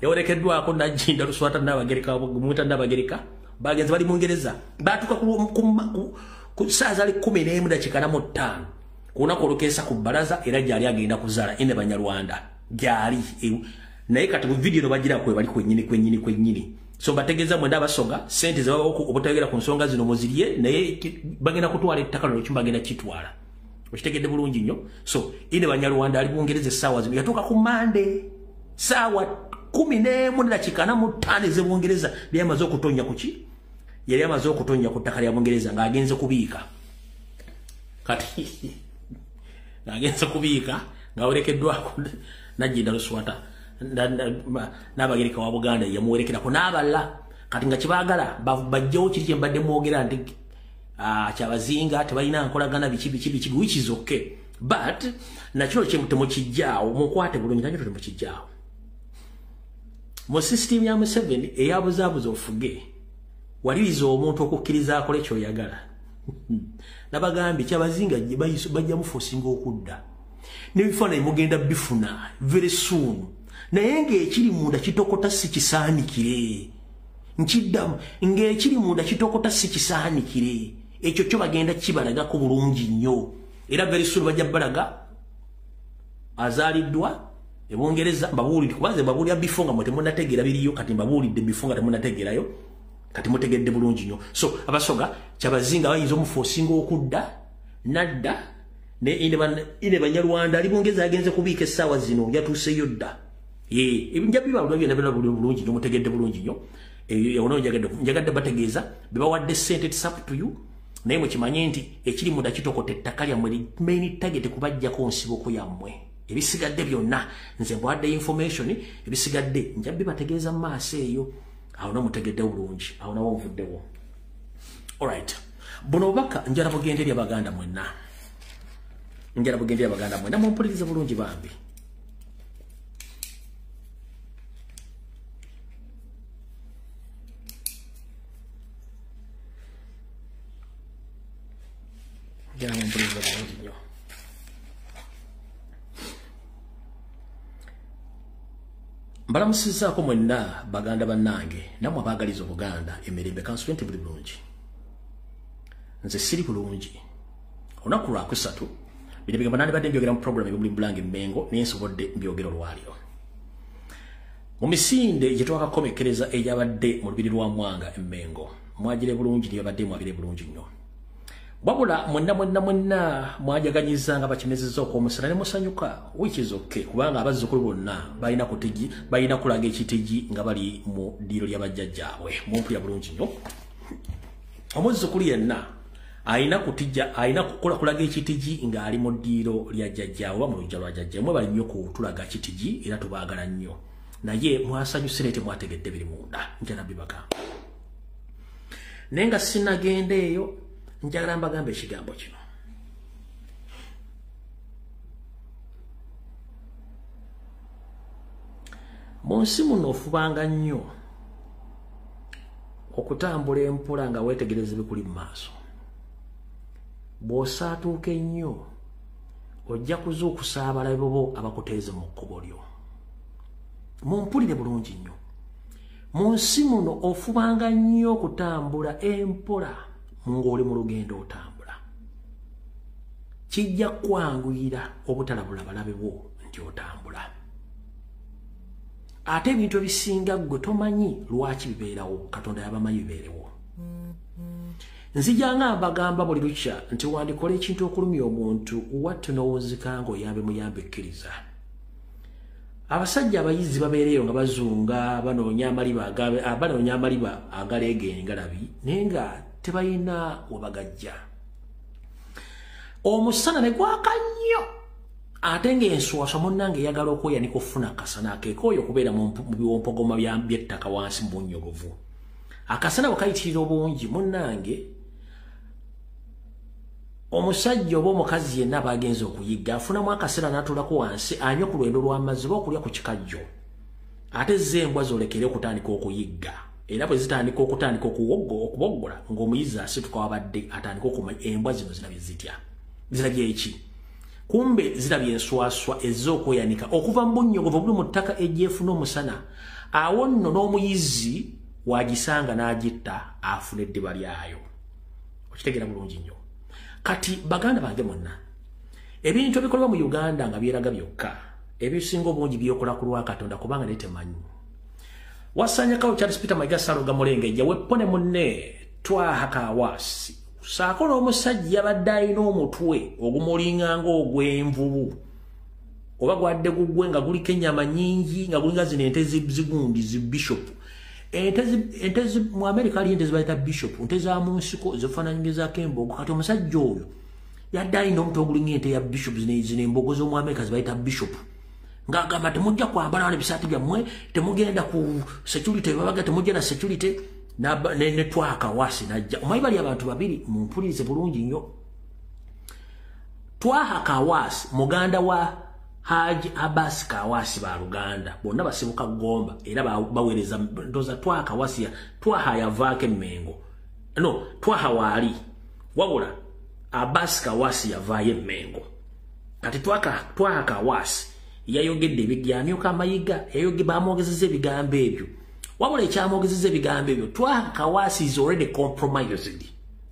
Yawerekeddwako Najjinda Luswata Nnabagereka Muta Nnabagereka bagenze bali Bungereza. Baatuka ku ssaawa zaali 11:45 ku lunaku olukeesa ku bbalaza era gyali agenda kuzaala ine Banyarwanda gyali naye kati mu video bagira kwe bali kwennyini kwennyini kwennyini. So bategeeza mwenda abasoga sente zebabawo obutayogera ku nsonga zino muzirye naye bagenda kutwala ettaka lino ekyumba bagenda kitwala. Okitegedde bulungi nnyo. So ine Banyarwanda ali Bungereza essaawa zino yatuuka ku Mande ssaawa 11:45 ez'Ebungereza yali amaze okutonnya ku ki? Yali amaze okutonnya ku ttaka lya Bungereza ng'agenze kubiika. Kati ng'agenze kubiika ng'awerekeddwako Najjinda Luswata Nnabagereka wa Buganda yamuwerekerako n'abalala. Kati nga kibaagala bajjewo kiri kye mbadde mwogera nti kyabazinga tebalina nkolagana biki biki biki, which is okay, but nakino kye temukijjaawo mukwate bulungi nakyo temukijjaawo. Mu system ya Museveni eyabuzaabuza ofuge waliriza omuntu okukkiriza akole ky'oyagala. Nabagambye kyabazinga bajja mufosinga okudda n'ebifaananyi mugenda bifuna very soon. Naye ng'ekiri munda kitokota si kisaanikire. Nkiddamu ng'ekiri munda kitokota si kisaanikire. Ekyo kyo bagenda kibalagako bulungi nnyo. Era very soon bajja balaga azaaliddwa e Bungereza. Mbabuulidde kubanze mbabuulira bifo nga mwe temunnategeera biriyo, kati mbabuulidde bifo nga temunnategeerayo, kati mutegedde bulungi nnyo. So abasoga kyabazinga bayinza omufosinga okudda nadda ne ine Banyarwanda ali Bungereza agenze kubiika essaawa zino yatuuseyo dda. Ebinja bibalula byonna byonna bulungi nnyo mutegedde bulungi nnyo. Ono njagadde bategeeza bebawadde ssente, it's up to you. Naye mukimanye nti ekiri munda kitokota ettaka lyammwe main target kubajjako nsiboko yammwe. Ebisigadde byonna nze mbwadde information, ebisigadde nja bibategeeza mu maaso eyo. Awo namutegedde bulungi, awo nawo nvuddewo. Alright, buno obubaka njala bugende eri Abaganda mwenna. Njala bugende eri Abaganda mwenna, mumpulirize bulungi bambi. Njala mumpulirize bulungi nnyo. Mbalamusizzaako mwenna baganda bannange nammwe abaagaliza Obuganda emirembe kansubire nti buli bulungi. Nze siri bulungi. Olunaku lwakusatu bino ebigambo nandibadde mbyogera mu program ebimuli Bulange Mmengo naye nsobodde mbyogera olwaliro. Mu misinde gye twakakomekkereza egyabadde mu lubiri lwa Mwanga e Mmengo mwagire bulungi neyabadde mwabire bulungi nnyo. Wabula mwenna mwenna mwenna mwajaganyiza nga bakimezezza okw'omusana ne musanyuka, which is okay, kubanga abazzukulu bonna balina kutigi balina kulaga ekitigi nga bali mu ddiiro lya bajjajjaabwe. Mumpulira bulungi nnyo. Omuzzukulu yenna alina kutijja alina kukola kulaga ekitigi ng'ali mu ddiiro lya jjajjaawe oba mu luggya lwa jjajjaabwe. Mwe bali nnyo kutulaga kitigi era tubaagala nnyo, naye mwasanyuse naye temwategedde biri munda. Njala bibagamba naye nga sinnagenda eyo njagala mbagamba ekigambo kino. Mu nsi muno ofubanga nnyo okutambula empola nga weetegereza ebikuli mu maaso. Bw'osaatuuka ennyo ojja kuzuukusa abalabe bo abakuteeze mu kkubo lyo. Mumpulire bulungi nnyo. Mu nsi muno ofubanga nnyo okutambula empola ng'oli mu lugendo otambula. Kijja kwanguyira obutalabula balabe bo nti otambula. Ate ebintu ebisinga ggwe tomanyi lwaki bibeerawo, Katonda yabamanyi bibeerewo. Nzija nga mbagamba buli lukya nti wandikola ekintu okulumya omuntu wattu n'owunzika ng'oyambe muyambe ekkiriza. Abasajja abayizi babeereyo nga bazunga banoonya amaliba agaleega engalabi naye nga tebalina we bagajja. Omusana ne gwaka nnyo ate ng'enswaswa munnange eyagala okweyanika okufuna akasana akeekooyo okubeera mu biwompogoma by'ettaka wansi mu bunnyogovu. Akasana bwe kayitirira obungi munnange omusajja oba omukazi yenna aba agenze okuyigga afunamu akaseera n'atuulako wansi anywe ku lwendo lw'amazzi oba okulya ku kikajjo. Ate z'embwa zolekere okutandika okuyigga. Era bwe zitandika okutandika okuboggola ng'omuyizi asituka wabadde atandika okumanya embwa zino zirabye zitya. Zirabye eki? Kumbe zirabye enswaswa ez'okweyanika okuva mu bunnyogovu obuli mu ttaka egyefuna omusana. Awo nno n'omuyizi wagisanga n'agitta afuna eddiba lyayo. Okitegeera bulungi nnyo. Kati baganda bange mwenna, ebintu ebikolebwa mu Uganda nga byeraga byokka, ebisinga obungi byokola ku lwa Katonda kubanga naye temanyi. Wasanyakawo Charles Peter Mayiga Ssaloga Mulengejja weppone munne Twaha Kawasi saako n'omusajja yabadde alina omutwe ogumulinga ng'ogw'envubu oba gwadde gugwe nga guliko ennyama nnyingi nga gulinga zino ente zigundi zi bishop. Ente mu Amerika ali ente zibayita bishop, nte za mu nsiko zifaananyirizaako embogo. Kati omusajja oyo yadde alina omutwe ogulinga ente ya bishop, zino embogo z'omu Amerika zibayita bishop. Ng'agamba temujja kwambala wano ebisaati byammwe, temugenda ku security, babaga temujja na security. Ne Twaha Kawasi najja. Omanyi bali abantu babiri mumpulirize bulungi nnyo. Twaha Kawasi muganda wa Haji Abbas Kawasi ba Luganda, bonna basibuka Gomba era baweereza ndoza Twaha Kawasi. Twaha yavaako Emmengo, no Twaha waali wabula Abbas Kawasi yavaayo Emmengo. Kati Twaha Kawasi yayogedde ebyamyuka Mayiga, bamwogezezza ebigambo ebyo. Wabula ekyamwogezezza ebigambo ebyo, Twaha Kawasi is already compromised.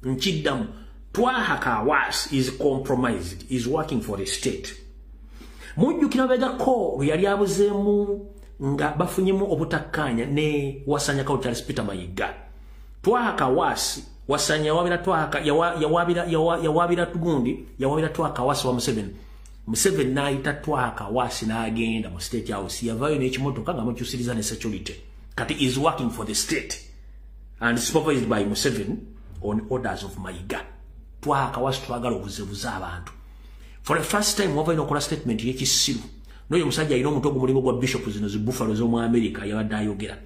Nkiddamu, Twaha Kawasi is compromised, is working for the state. Mujjukira mabegako lwe yali abuzeemu nga bafunyemu obutakkaanya ne Wasanyakawo Charles Peter Mayiga. Twaha Kawasi Wasanya yawabira Twaha yawabira tugundi yawabira Twaha Kawasi wa Museveni. Museveni n'ayita Twaha Kawasi n'agenda mu State House, yavaayo n'ekimotoka nga mukyusiriza ne security. Kati is working for the state and supervised by Museveni on orders of Mayiga. Twaha Kawasi twagala obuzebuza abantu. For the first time wava ino okola statement y'ekisiru. N'oyo omusajja alina omutwe ogumulingo gwa bishop zino zi buffalo z'omu America yabadde ayogera.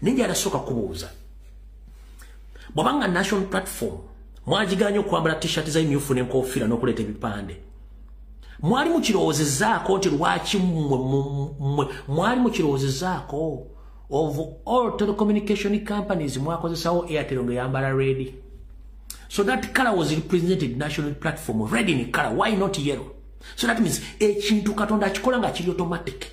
Ninja arasooka kubuuza. Bw'abanga national platform mwagiganye okwambala t-shirt za imyufu n'enkofiira n'okuleeta ebipande. Mwali mukirowoozezaako nti lwaki mwali mukirowoozezaako of all telecommunication companies mwakozesawo Airtel nga yambala red. So that color was represented national platform, red in color, why not yellow? So that means ekintu Katonda akikola nga kiri automatic.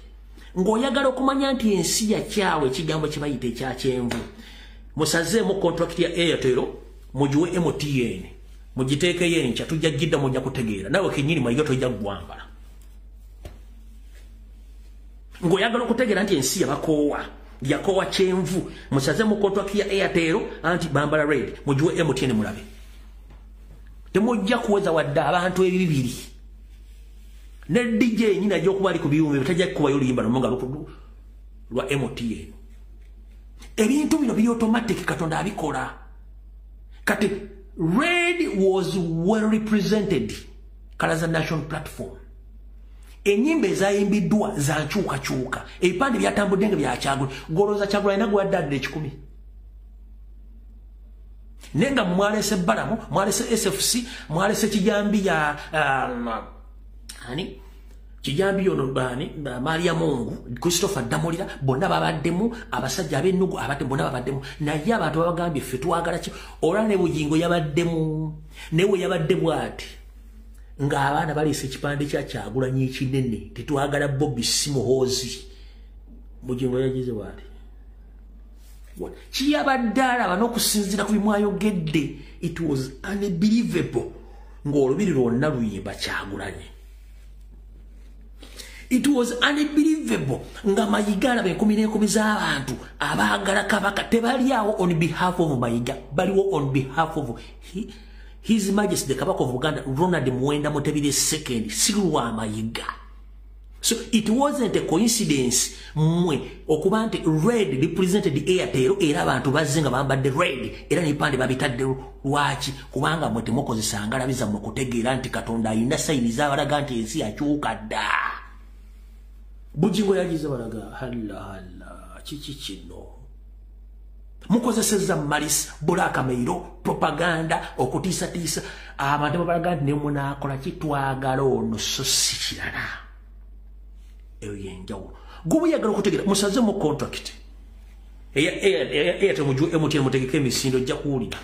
Ng'oyagala okumanya nti ensi yakyawe ekigambo kye bayita ekya kyenvu. Musazeemu contract ya Airtel mugiwe MTN, mugiteekeyo enkya tujja gidda mujja kutegeera. Nawe kennyini Mayiga tojja kugwambala. Ng'oyagala okutegeera nti ensi yabakoowa, yakoowa kyenvu, musazeemu contract ya Airtel anti bambala red, mugiwe MTN mulabe. Temujja kuweza wadde abantu ebibiri. Ne DJ nyina ajja okuba ali ku biyumba tajja kukubayo oluyimba lumu nga lwa MTN. Ebintu bino biri automatic, Katonda abikola. Kati red was well represented Kalaza national platform. Ennyimba ezayimbiddwa za nkyukakyuka. Ebipande byatambudde nga bya Kyagulanyi. Goloza Kyagulanyi nagwe wadde adde 10. Nenga mwalese Balamu, mwalese SFC, mwalese Kijambi ya ani? Kijambi yono bani, Maria Mungu, Christopher Damulira, bonna babaddemu, abasajja ab'ennugu abadde bonna babaddemu. Naye abantu babagambye ffe twagala ki? Olwa ne Bugingo yabaddemu, newe yabadde bw'ati. Ng'abaana baleese ekipande kya Kyagulanyi ekinene, tetwagala Bobi si Muhoozi. Bugingo yagize bw'ati. Kiyabadde alaba n'okusinziira ku bimwayogedde, it was unbelievable ng'olubiri lwonna luyimba Kyagulanyi. It was unbelievable nga Mayiga alaba enkumi n'enkumi z'abantu abaagala Kabaka tebali awo on behalf of Mayiga, baliwo on behalf of His Majesty the Kabaka of Buganda Ronald Muwenda Mutebi II, si lwa Mayiga. So it wasn't a coincidence mwe okuba nti red represented Airtel era abantu bazze nga bambadde red era n'ebipande babitadde lwaki? Kubanga mwe temukozesa ngalabi zammwe kutegeera nti Katonda alina sayini z'abalaga nti ensi yakyuka dda. Bugingo yagize balaga halla halla kiki kino. Mukozesezza malisi, blackmail, propaganda, okutiisatiisa abantu babalaga nti ne munaakola ki twagala ono so si kirala. Eyo y'enjawulo. Gwe oyagala okutegera, musaze mu contract Airtel mujue MTN mutegeke emisindo, ojja kuwulira.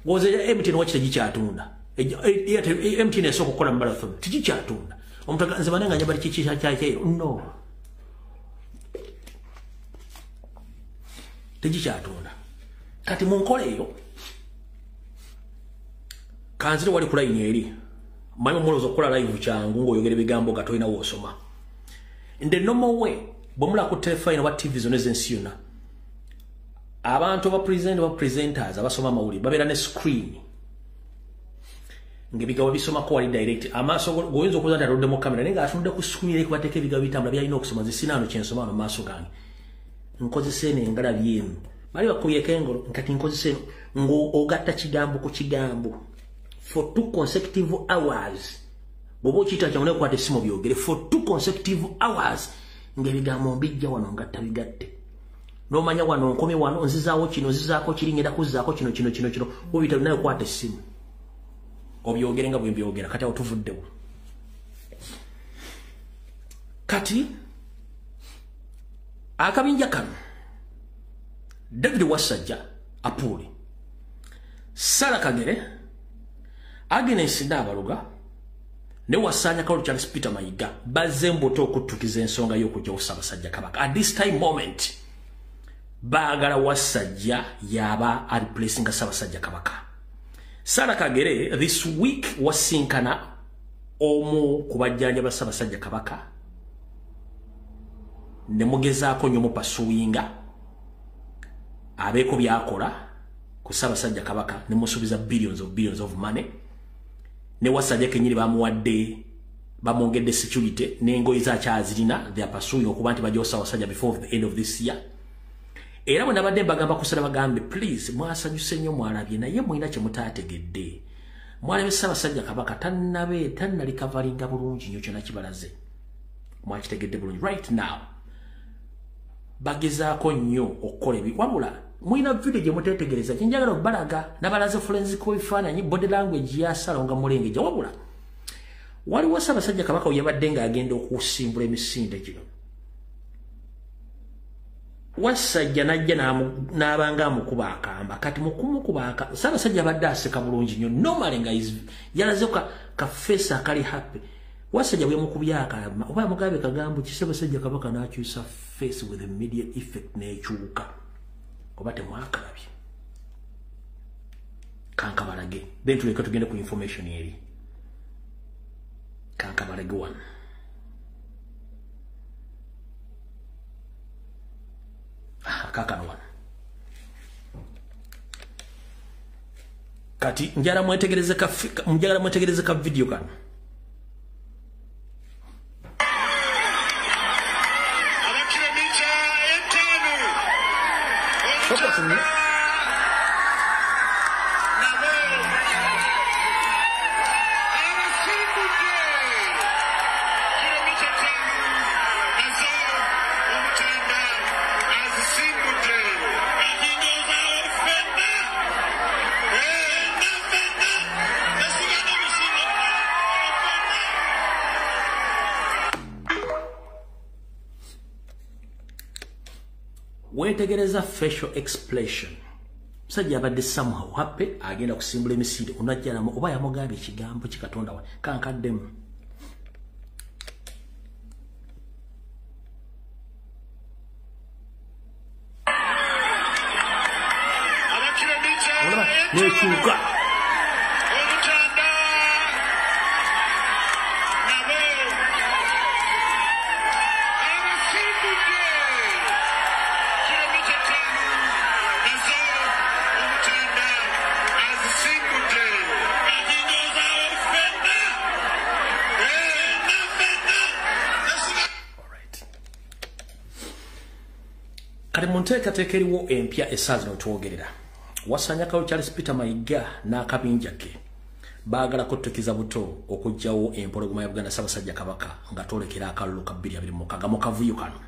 Goze MTN waki tegikyatunda? Airtel MTN esooka okukola mu marathon tegikyatunda. Omuntu nze banange njabali kiki kyakyayo, no, tegikyatunda. Kati mu nkola eyo, kanzire wali ku line eri manyi omulowooza okukola live kyangu ng'oyogera ebigambo nga tolina woosoma. In the normal way, bwe mulaba ku terefayina oba TV zonna ez'ensi yonna, abantu aba present oba presenters abasoma amawulire babeera ne screen ng'ebigambo bisomako wali direct. Amaaso goyinza okuza nti atudde mu kamera, naye ng'atunudde ku screen eri kubateeka ebigambo bitambula byalina okusoma. Nze sina ano kyensoma wano mu maaso gange, nkozesa eno engalabi eno, bali bakubyeko engolo, nkati nkozesa eno ng'ogatta kigambo ku kigambo for 2 consecutive hours. Bw'oba okiyita kyangu, naye kwata essimu byogere for 2 consecutive hours ng'ebigambo mbijja wano ngatta bigatte, n'omanya wano nkomye wano, nzizaawo kino, nzizaako kiri, ngenda kuzzaako kino kino kino kino, obiyita naye kwata essimu obyogere nga bwe mbyogera. Kati awo tuvuddewo. Kati akabinja kano, David Wasajja Apuuli, Sara Kagere, Agnes Naabaluga ne Wasanya Kalulu Charles Peter Mayiga bazze mbuto okuttukiza ensonga y'okugyawo Ssaabasajja Kabaka. At this time moment, baagala Wasajja yaba areplacinga Ssaabasajja Kabaka. Sara Kagere this week wasinkana omu ku bajjanja ba Ssaabasajja Kabaka ne mugezaako nnyo mupasuuyinga abeeko byakola ku Ssaabasajja Kabaka, ne musuubiza billions of billions of money. Ne Wasajja kennyini bamuwadde, bamwongedde security n'engoye zakyazirina. They are pursuing okuba nti bajja Ssaabasajja before the end of this year. Era bwe nabadde mbagamba kusala, bagambe please, mwasanyuse nnyo, mwalabye, naye mulina kye mutaategedde. Mwalabye Ssaabasajja Kabaka tannabe tannalikavalinga bulungi nnyo, kyonna kibalaze mwakitegedde bulungi. Right now bagezaako nnyo okukola ebi, wabula mulina video gye muteetegereza kyenjagala okubalaga. Nabalaze forensic ebifaananyi, body language ya Sara nga mulengejja. Wabula waliwo Ssaabasajja Kabaka we yabadde ng'agenda okusimbula emisinde gino, Wasajja najja n'abanga amukuba akamba. Kati mukumukuba aka, Ssaabasajja abadde aseka bulungi nnyo normally, nga yalaze ka face akali happy. Wasajja bwe mukubye akamba oba yamugambye kagambo ki, Ssaabasajja Kabaka n'akyusa face with immediate effect n'ekyuka. Oba temwakalabye, kankabalage, then tuleke tugende ku information eri. Kankabalage wano. Kakano wano. Kati njagala mwetegereze ka njagala mwetegereze ka video kano. Abakilomita 5 nabo abasimbudde kilomita 5 nazo, Omutanda azisimbudde. Ndowooza ffenna ffenna nasigala omusinga ffenna. Weetegereza facial expression. Musajja abadde somehow happy, agenda kusimbula emisinde, onajjalamu oba yamugambye ekigambo kikatonda we kankaddemu. Abakilomita Olaba nekyuka. Omutanda nabo abasimbudde kilomita 5 nazo, Omutanda azisimbudde. Ndowooza ffenna ffenna nasigala Alright. Kati mu nteekateeka eriwo empya essaawa zino twogerera, Wasanya Kalulu Charles Peter Mayiga n'akabinja ke baagala kuttukiza buto okuggyawo empologoma ya Buganda Ssaabasajja Kabaka nga twolekera akalulu ka 2026 mu kavuyo kano.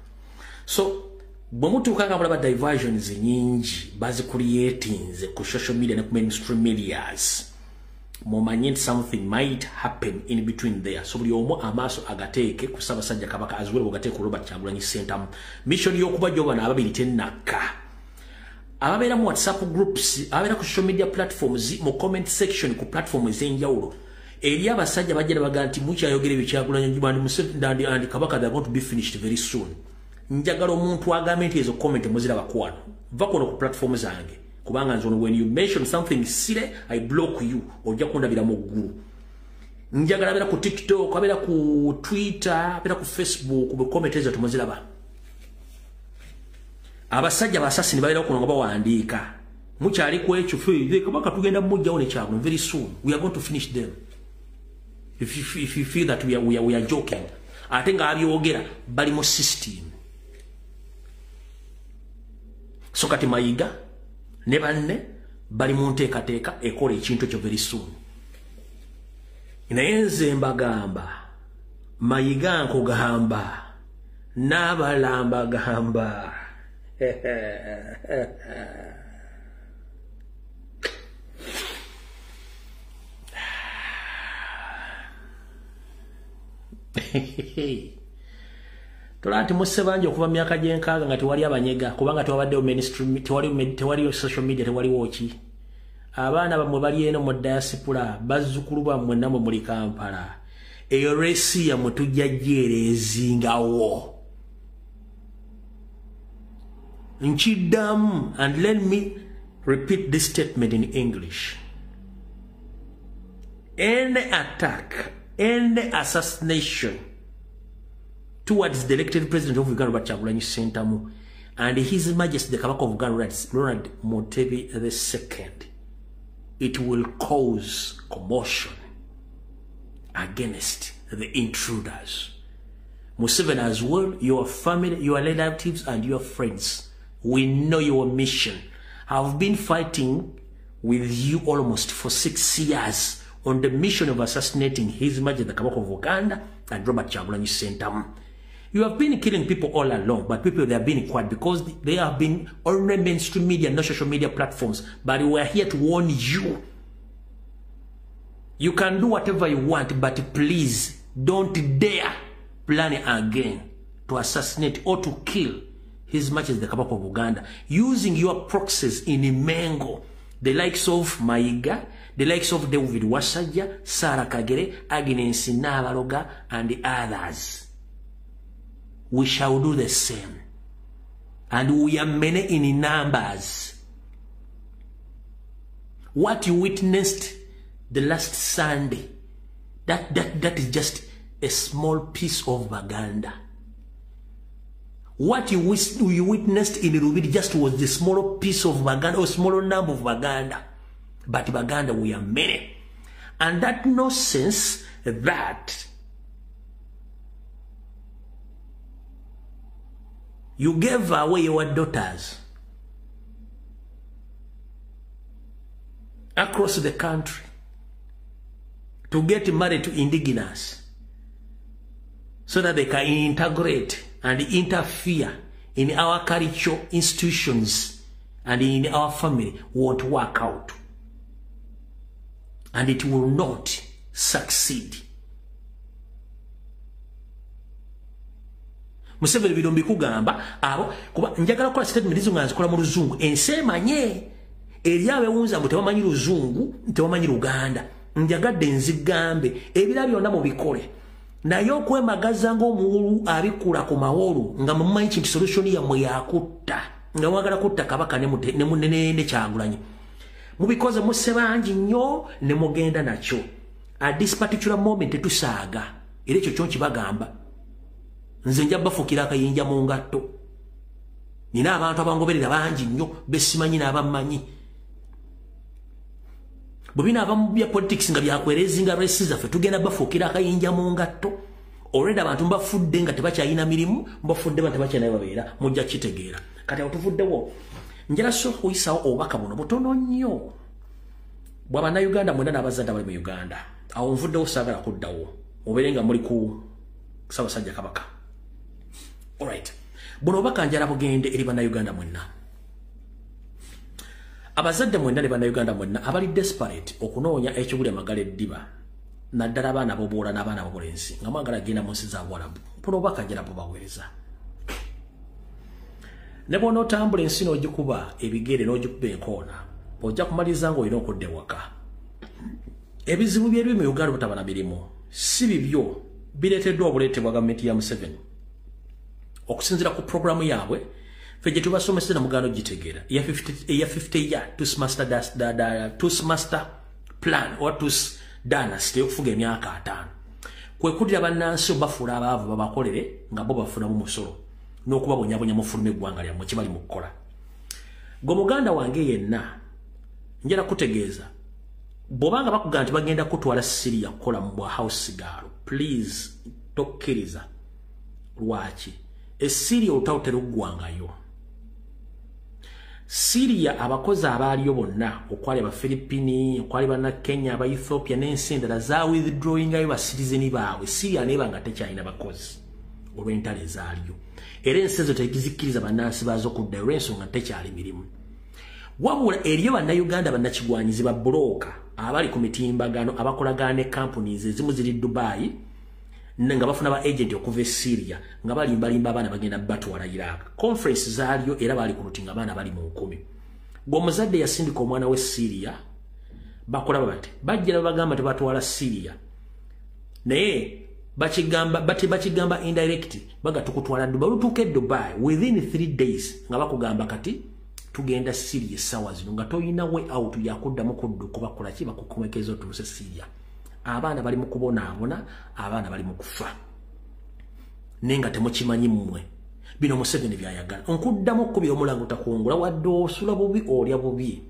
So bwe mutuuka nga mulaba diversions nyingi bazicreatinze ku social media ne ku mainstream medias, Mumanye something might happen in between there. So buli omu amaaso agateeke ku Ssaabasajja Kabaka as well bw'ogateeke Robert Kyagulanyi Ssentamu. Mission y'okubajja bano ababiri tennakka. Ababeera mu WhatsApp groups, ababeera ku social media platforms, mu comment section ku platform ez'enjawulo. Eri abasajja bajja ne bagamba nti mukyayogera ebyo Kyagulanyi and Kabaka, they are going to be finished very soon. Njagala omuntu agambe nti ezo comment muziraba kwano. Va kuno ku platform zange. Kubanga nze when you mention something silly, I block you. Ojja kundabira mu ggulu. Njagala abeera ku TikTok, abeera ku Twitter, abeera ku Facebook, ku comment ezo temuziraba. Abasajja basasini babeera kuno nga bawandiika. Mukyali ku ekyo ffe Kabaka tugenda mujjawo ne Kyagulanyi very soon. We are going to finish them. If you feel that we are joking. Ate nga abyogera bali mu system. So kati Mayiga ne banne bali mu nteekateeka ekola ekintu ekyo very soon. Naye nze mbagamba, Mayiga nkugamba, n'abalamba gamba. Tola nti musse bangi okuva mu myaka gy'enkaaga nga tewali abanyega, kubanga tewabaddewo mainstream, tewaliwo social media, tewaliwo ki. Abaana bammwe bali eno mu diaspora, bazzukulu bammwe nammwe muli Kampala. Eyo resi yammwe tujja gyereezingawo. Nkiddamu, and let me repeat this statement in English. Any attack, any assassination towards the elected president of Uganda, Robert Kyagulanyi Ssentamu, and His Majesty the Kabaka of Uganda, Ronald Mutebi II, it will cause commotion against the intruders. Museveni as well, your family, your relatives, and your friends. We know your mission. I've been fighting with you almost for 6 years on the mission of assassinating His Majesty the Kabaka of Uganda and Robert Kyagulanyi Ssentamu. You have been killing people all along, but people, they have been quiet because they have been only mainstream media, not social media platforms. But we are here to warn you. You can do whatever you want, but please don't dare plan again to assassinate or to kill His Majesty the Kabaka of Uganda using your proxies in Mengo, the likes of Mayiga, the likes of David Wasajja, Sarah Kagere, Agnes Nabaloga, and the others. We shall do the same. And we are many in numbers. What you witnessed the last Sunday, that is just a small piece of Baganda. What you witnessed in Rubidi just was the small piece of Baganda, or smaller number of Baganda. But Baganda, we are many. And that nonsense that you gave away your daughters across the country to get married to indigenous so that they can integrate and interfere in our cultural institutions and in our family won't work out. And it will not succeed. Museveni bino mbikugamba abo kuba njagala kukola statement izo nga nzikola mu luzungu ensi emanye eri abewunza mbu tebamanyi luzungu tebamanyi Luganda. Njagadde nzigambe ebira byonna mubikole naye okwemagaza ng'omuwulu abikula ku mawolu nga mumanyi kintu solution yammwe yakutta nga mwagala kutta Kabaka ne Kyagulanyi mubikoze musse bangi nnyo ne mugenda nakyo. At this particular moment tetusaaga era ekyo kyo nkibagamba. Nze nja bafuukira akayinja mu ngatto. Nina abantu abangoberera bangi nnyo besimanyi n'abammanyi. Bwe binaava mu bya politics nga byakwerezinga races zaffe tugenda bafuukira akayinja mu ngatto. Already abantu mbafudde nga tebakyalina mirimu, mbafudde nga tebakyalina babeera, mujja kitegeera. Kati awo tuvuddewo. Njala so okuyisaawo obubaka buno butono nnyo bwa Bannayuganda mwenna n'abazadde abali mu Uganda. Awo nvuddewo saagala kuddawo. Mubeere nga muli ku Ssaabasajja Kabaka. Alright. Buno obubaka njala bugende eri Bannayuganda mwenna. Abazadde mwenna ne bannayuganda mwenna abali desperate okunoonya ekigulya amagala eddiba, naddala abaana b'obuwala n'abaana b'obulenzi nga mwagala genda mu nsi za Buwalabu, mpona obubaka njala bubaweereza. Ne bw'onootambula ensi n'ogikuba ebigere n'ogikuba enkoona, ojja kumaliriza ng'olina okudda ewaka. Ebizibu by'ebiri mu Uganda obutaba na mirimu si bibyo, bireeteddwa obuleetebwa gavumenti ya Museveni. Okusinziira ku pulogulaamu yaabwe ffe gye tubasomesa na mugaano gitegeera eya 50 year Toastmaster plan oba Toast Dynasty ey'okufuga emyaka 5, kwe kuddira bannansi obafuula abaavu babakolere nga bo bafunamu musolo n'okubabonyabonya mufuluma eggwanga lyammwe kye bali mu kukola. Gwe muganda wange yenna njala kutegeeza, bw'obanga bakugamba nti bagenda kutwala Syria kukola mu bwa house girl, please tokkiriza. Lwaki? E Syria olutalo teruggwangayo. Syria abakozi abaaliyo bonna okwali Abafilipini, okwali Bannakenya, aba Ethiopia n'ensi endala za withdrawingayo ba citizen baabwe. Syria neeba nga tekyalina bakozi olw'entalo ezaaliyo. Era ensi ezo tezikkiriza bannansi baazo kuddayo olw'ensonga tekyali mirimu. Wabula eriyo bannayuganda bannakigwanyizi ba bbulooka abali ku mitimbagano abakolagana ne companies ezimu ziri Dubai nga bafuna ba agent okuva e Syria nga balimbalimba abaana bagenda batwala Iraq. Conference zaaliyo era baali ku lutinga abaana bali mu 1000. Gwe omuzadde yasindika omwana we Syria, bakola bati bajja babagamba tebatwala Syria, naye bakigamba indirect baga tukutwala Dubai. Olutuuka e Dubai within 3 days nga bakugamba kati tugenda Syria essaawa zino, nga toyina way out yakuddamu kudduka bakola ki, bakukomekeza otuuse Syria. Abaana bali mu kubonaabona, abaana bali mu kufa, naye nga temukimanyi mmwe. Bino Museveni by'ayagala. Nkuddamu okukubira omulango takungula, wadde osula bubi olya bubi,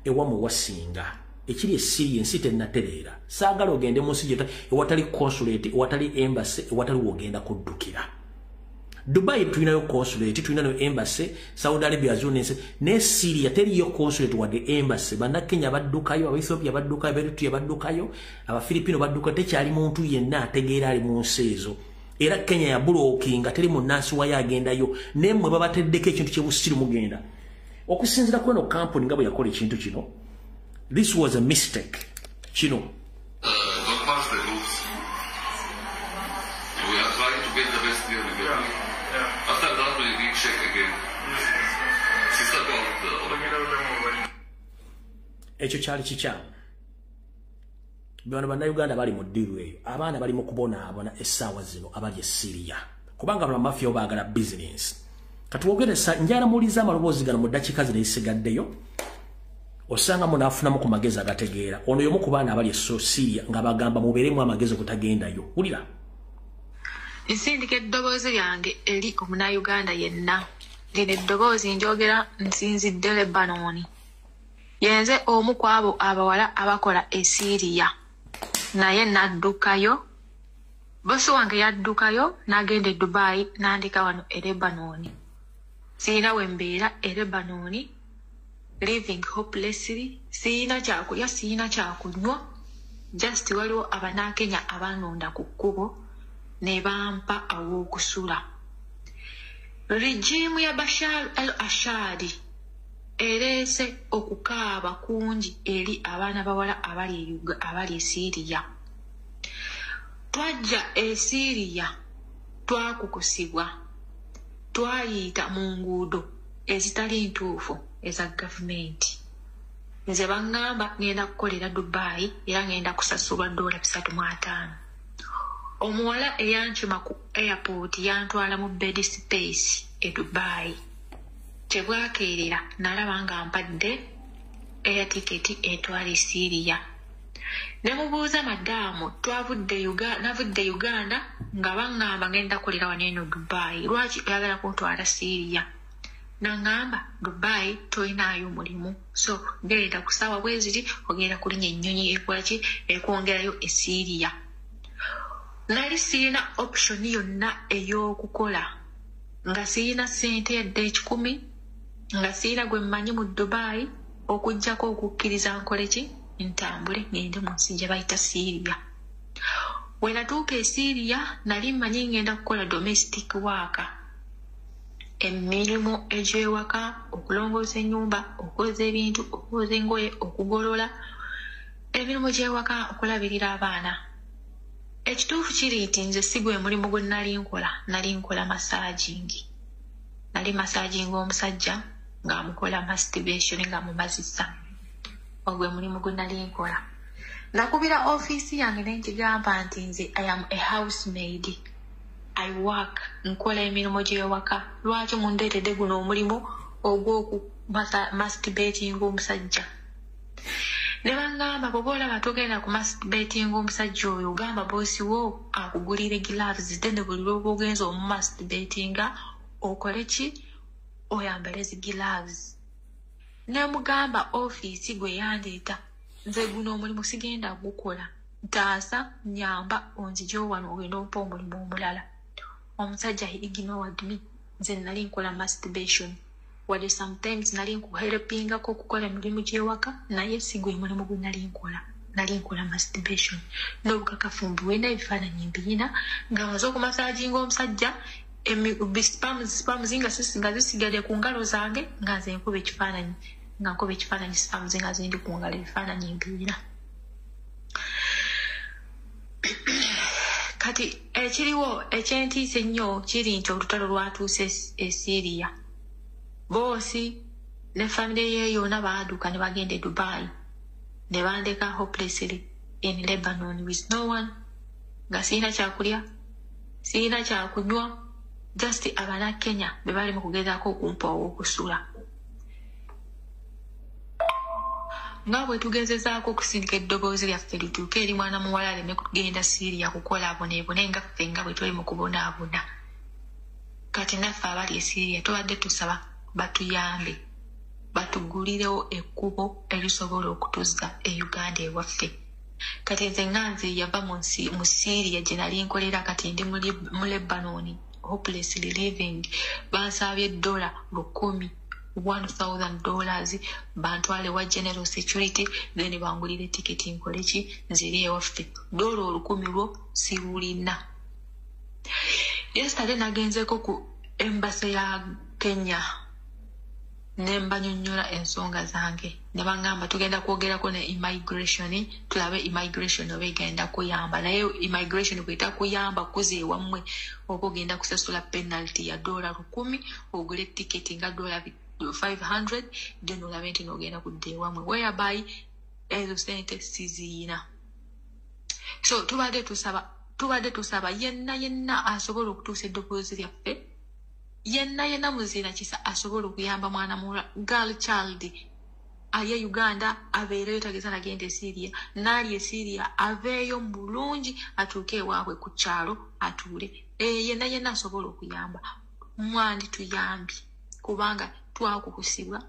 ewammwe wasinga. Ekiri e Syria ensi tennatereera. Saagala ogende mu nsi ewatali consulate, ewatali embassy, ewatali w'ogenda kuddukira. Dubai tulinayo consulate, tulinayo embassy, Saudi Arabia zo n'ensi, ne Syria teriyo consulate wadde embassy. Bannakenya baddukayo, Abaethiopia baddukayo, Abaeritrea baddukayo, Abafilipino baddukayo, tekyali muntu yenna ategeera ali mu nsi ezo. Era Kenya ya bulookinga, teri munnansi waayo agendayo, naye mmwe babateddeko ekintu ky'ebusiru mugenda. Okusinziira ku eno kampuni nga bwe yakola ekintu kino, this was a mistake. Kino. Don't pass the rules. We are trying to get the best deal we get. Yeah. After that, we recheck again. Sister called. Ekyo kyali kikyamu. Bano bannayuganda bali mu ddiiru eyo, abaana bali mu kubonaabona essaawa zino abali e Syria, kubanga bamafia baagala bizinensi. Kati wogeresa njala muwuliza amaloboozi gano mu ddakiika zino ezisigaddeyo, osangamu n'afunamu ku magezi agategeera. Ono y'omu ku baana abali e Syria nga bagamba mubeeremu amagezi okutagendayo. Wulira. Nsindika eddoboozi lyange eri omunnayuganda yenna. Lino eddoboozi njogera nsinzidde Lebanoni. Yenze omu ku abo abawala abakola e Syria, naye naddukayo. Bosi wange yaddukayo n'agenda e Dubai n'andeka wano e Lebanoni. Sirina we mbeera e Lebanoni, living hopelessly, sirina kyakulya, sirina kyakunywa. Just waliwo Abannakenya abanonda ku kkubo ne bampa aw'okusula. Regime ya Bashar al-Assad ereese okukaaba kungi eri abaana bawala abali e Syria. Twajja e Syria twakukusibwa, twayita mu nguudo ezitali ntuufu eza gavumenti. Nze baŋŋamba ngenda kukolera Dubai era ngenda kusasulwa $350. Omuwala eyankima ku airport yantwala mu bed space e Dubai. Kyebwakeerera nalaba nga mpadde air ticket etwala e Syria. Ne mubuuza madaamu, navudde Uganda nga baŋŋamba ngenda kukolera wano eno Dubai, lwaki oyagala kuntwala Syria? Naŋŋamba Dubai tolinaayo mulimu, so genda ku ssaawa bwe ziri ogenda kulinnya ennyonyi ekolaki ekwongerayo e Syria. Nali sirina option yonna ey'okukola, nga sirina ssente yadde 1,000, nga sirina gwe mmanyi mu Dubai okuggyako okukkiriza nkole ki, ntambule ngende mu nsi gye bayita Syria. We natuuka e Syria nali mmanyi ngenda kukola domestic work. Emirimu egy'ewaka, okulongoosa ennyumba, okwoza ebintu, okwoza engoye, okugolola, emirimu gy'ewaka, okulabirira abaana. Ekituufu kiri nti nze si gwe mulimu gwe nali nkola, nali nkola massaging. Nali massaginga omusajja ng'amukola masturbation, ng'amumazisa. Ogwo mulimu gwe nali nkola. Nakubira ofiisi yange ne nkigamba nti nze I am a housemaid. I work, nkola emirimu gy'ewaka. Lwaki mundeetedde guno omulimu ogw'oku masturbating omusajja? Ne bangamba bw'oba olaba togenda ku masturbating omusajja oyo, ogamba boosi wo akugulire gloves, then buli lw'oba ogenza omumasturbatinga okole ki? Oyambale zi gloves. Ne mugamba ofiisi gwe yandeeta, nze guno omulimu sigenda gukola, ntaasa, nnyamba, onzigyewo wano ogende ompe omulimu omulala. Omusajja he ignored me. Nze nali nkola masturbation. Wadde sometimes nali nkuhelpingako okukola emirimu gy'ewaka, naye si gwe mulimu gwe nali nkola. Nali nkola masturbation. N'obukakafu mbuwena, ebifaananyi mbiyina, nga maze okumasaginga omusajja, sperms nga zisigadde ku ngalo zange, nga nze nkuba ekifaananyi, nga nkuba ekifaananyi sperms nga zindi ku ngalo, ebifaananyi mbiyina. Kati ekiriwo ekyentiisa ennyo kiri nti olutalo lwatuuse e Syria. Boosi ne famire ye yonna baaduka ne bagenda e Dubai, ne bandeka hopelessly in Lebanon with no one, nga sirina kyakulya, sirina kyakunywa, just abana Kenya be bali mu kugezaako okumpa ow'okusula. Nga bwe tugezezaako okusindika eddoboozi lyaffe lituuke eri mwana muwala aleme kugenda Syria kukola aboneebone nga ffe nga bwe tuli mu kubonaabona. Kati naffe abali e Syria tubadde tusaba batuyambe, batugulirewo ekkubo erisobola okutuzza e Uganda ewaffe. Kati nze nga nze yava mu Syria gye nali nkolera, kati ndi mu Lebanon hopelessly living. Bansabye $1,000, $1,000, bantwale wa General Security, then bangulire tiketi nkole ki, nzire ewaffe. $1,000 lwo sirulina. Yesterday nagenzeko ku embassy ya Kenya ne mbanyonnyola ensonga zange, ne bangamba tugenda kwogerako ne immigration, tulabe immigration oba egenda kuyamba. Naye immigration bw'etakuyamba kuza ewammwe, oba ogenda kusasula penalty ya $1,000, ogule tiketi nga $500, then olabe nti n'ogenda kudda ewammwe, whereby ezo sente siziyina. So tubadde tusaba yenna yenna asobola okutuusa eddoboozi lyaffe, yenna yenna muzira kisa asobola okuyamba mwana muwala, girl child ali e Uganda abeereyo, tageza nagenda e Syria, n'ali e Syria aveeyo mu bulungi atuuke ewaabwe ku kyalo atuule. Yenna yenna asobola okuyamba, mwandituyambye, kubanga twakukusibwa,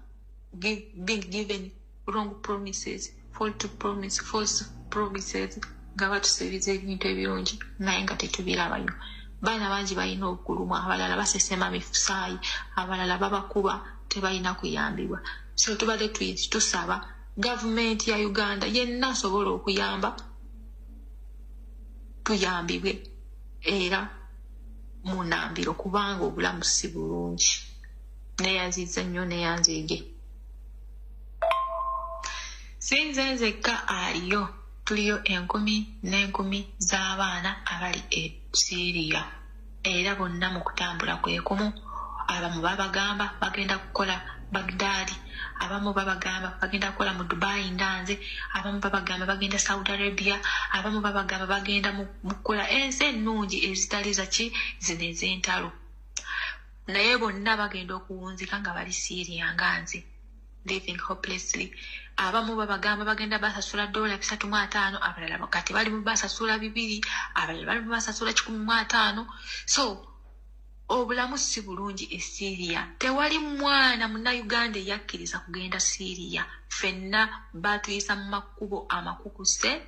being given wrong promises, false promises, nga batusuubiza ebintu ebirungi naye nga tetubirabayo. Baana bangi balina okulumwa, abalala basesema misaayi, abalala babakuba, tebalina kuyambibwa. So tubadde tusaba gavumenti ya Uganda yenna asobola okuyamba tuyambibwe era munambiro, kubanga obulamu si bulungi. Neyanziza nnyo, neyanziige. Si nze nzekka aliyo, tuliyo enkumi n'enkumi z'abaana abali e Syria, era bonna mu kutambula kwe kumu. Abamu babagamba bagenda kukola Baghdad, abamu babagamba bagenda kukola mu Dubai nga nze, abamu babagamba bagenda Saudi Arabia, abamu babagamba bagenda mu kukola ensi ennungi ezitali zaki zino ez'entalo. Naye bonna bagenda okuwunzika nga bali Syria nga nze, living hopelessly. Abamu babagamba bagenda basasula $350, abalala kati bali mu basasula $200, abalala bali mu basasula $150. So obulamu si bulungi e Syria. Tewali mwana munnayuganda eyakkiriza kugenda Syria. Ffenna batuyisa mu makubo amakukuse,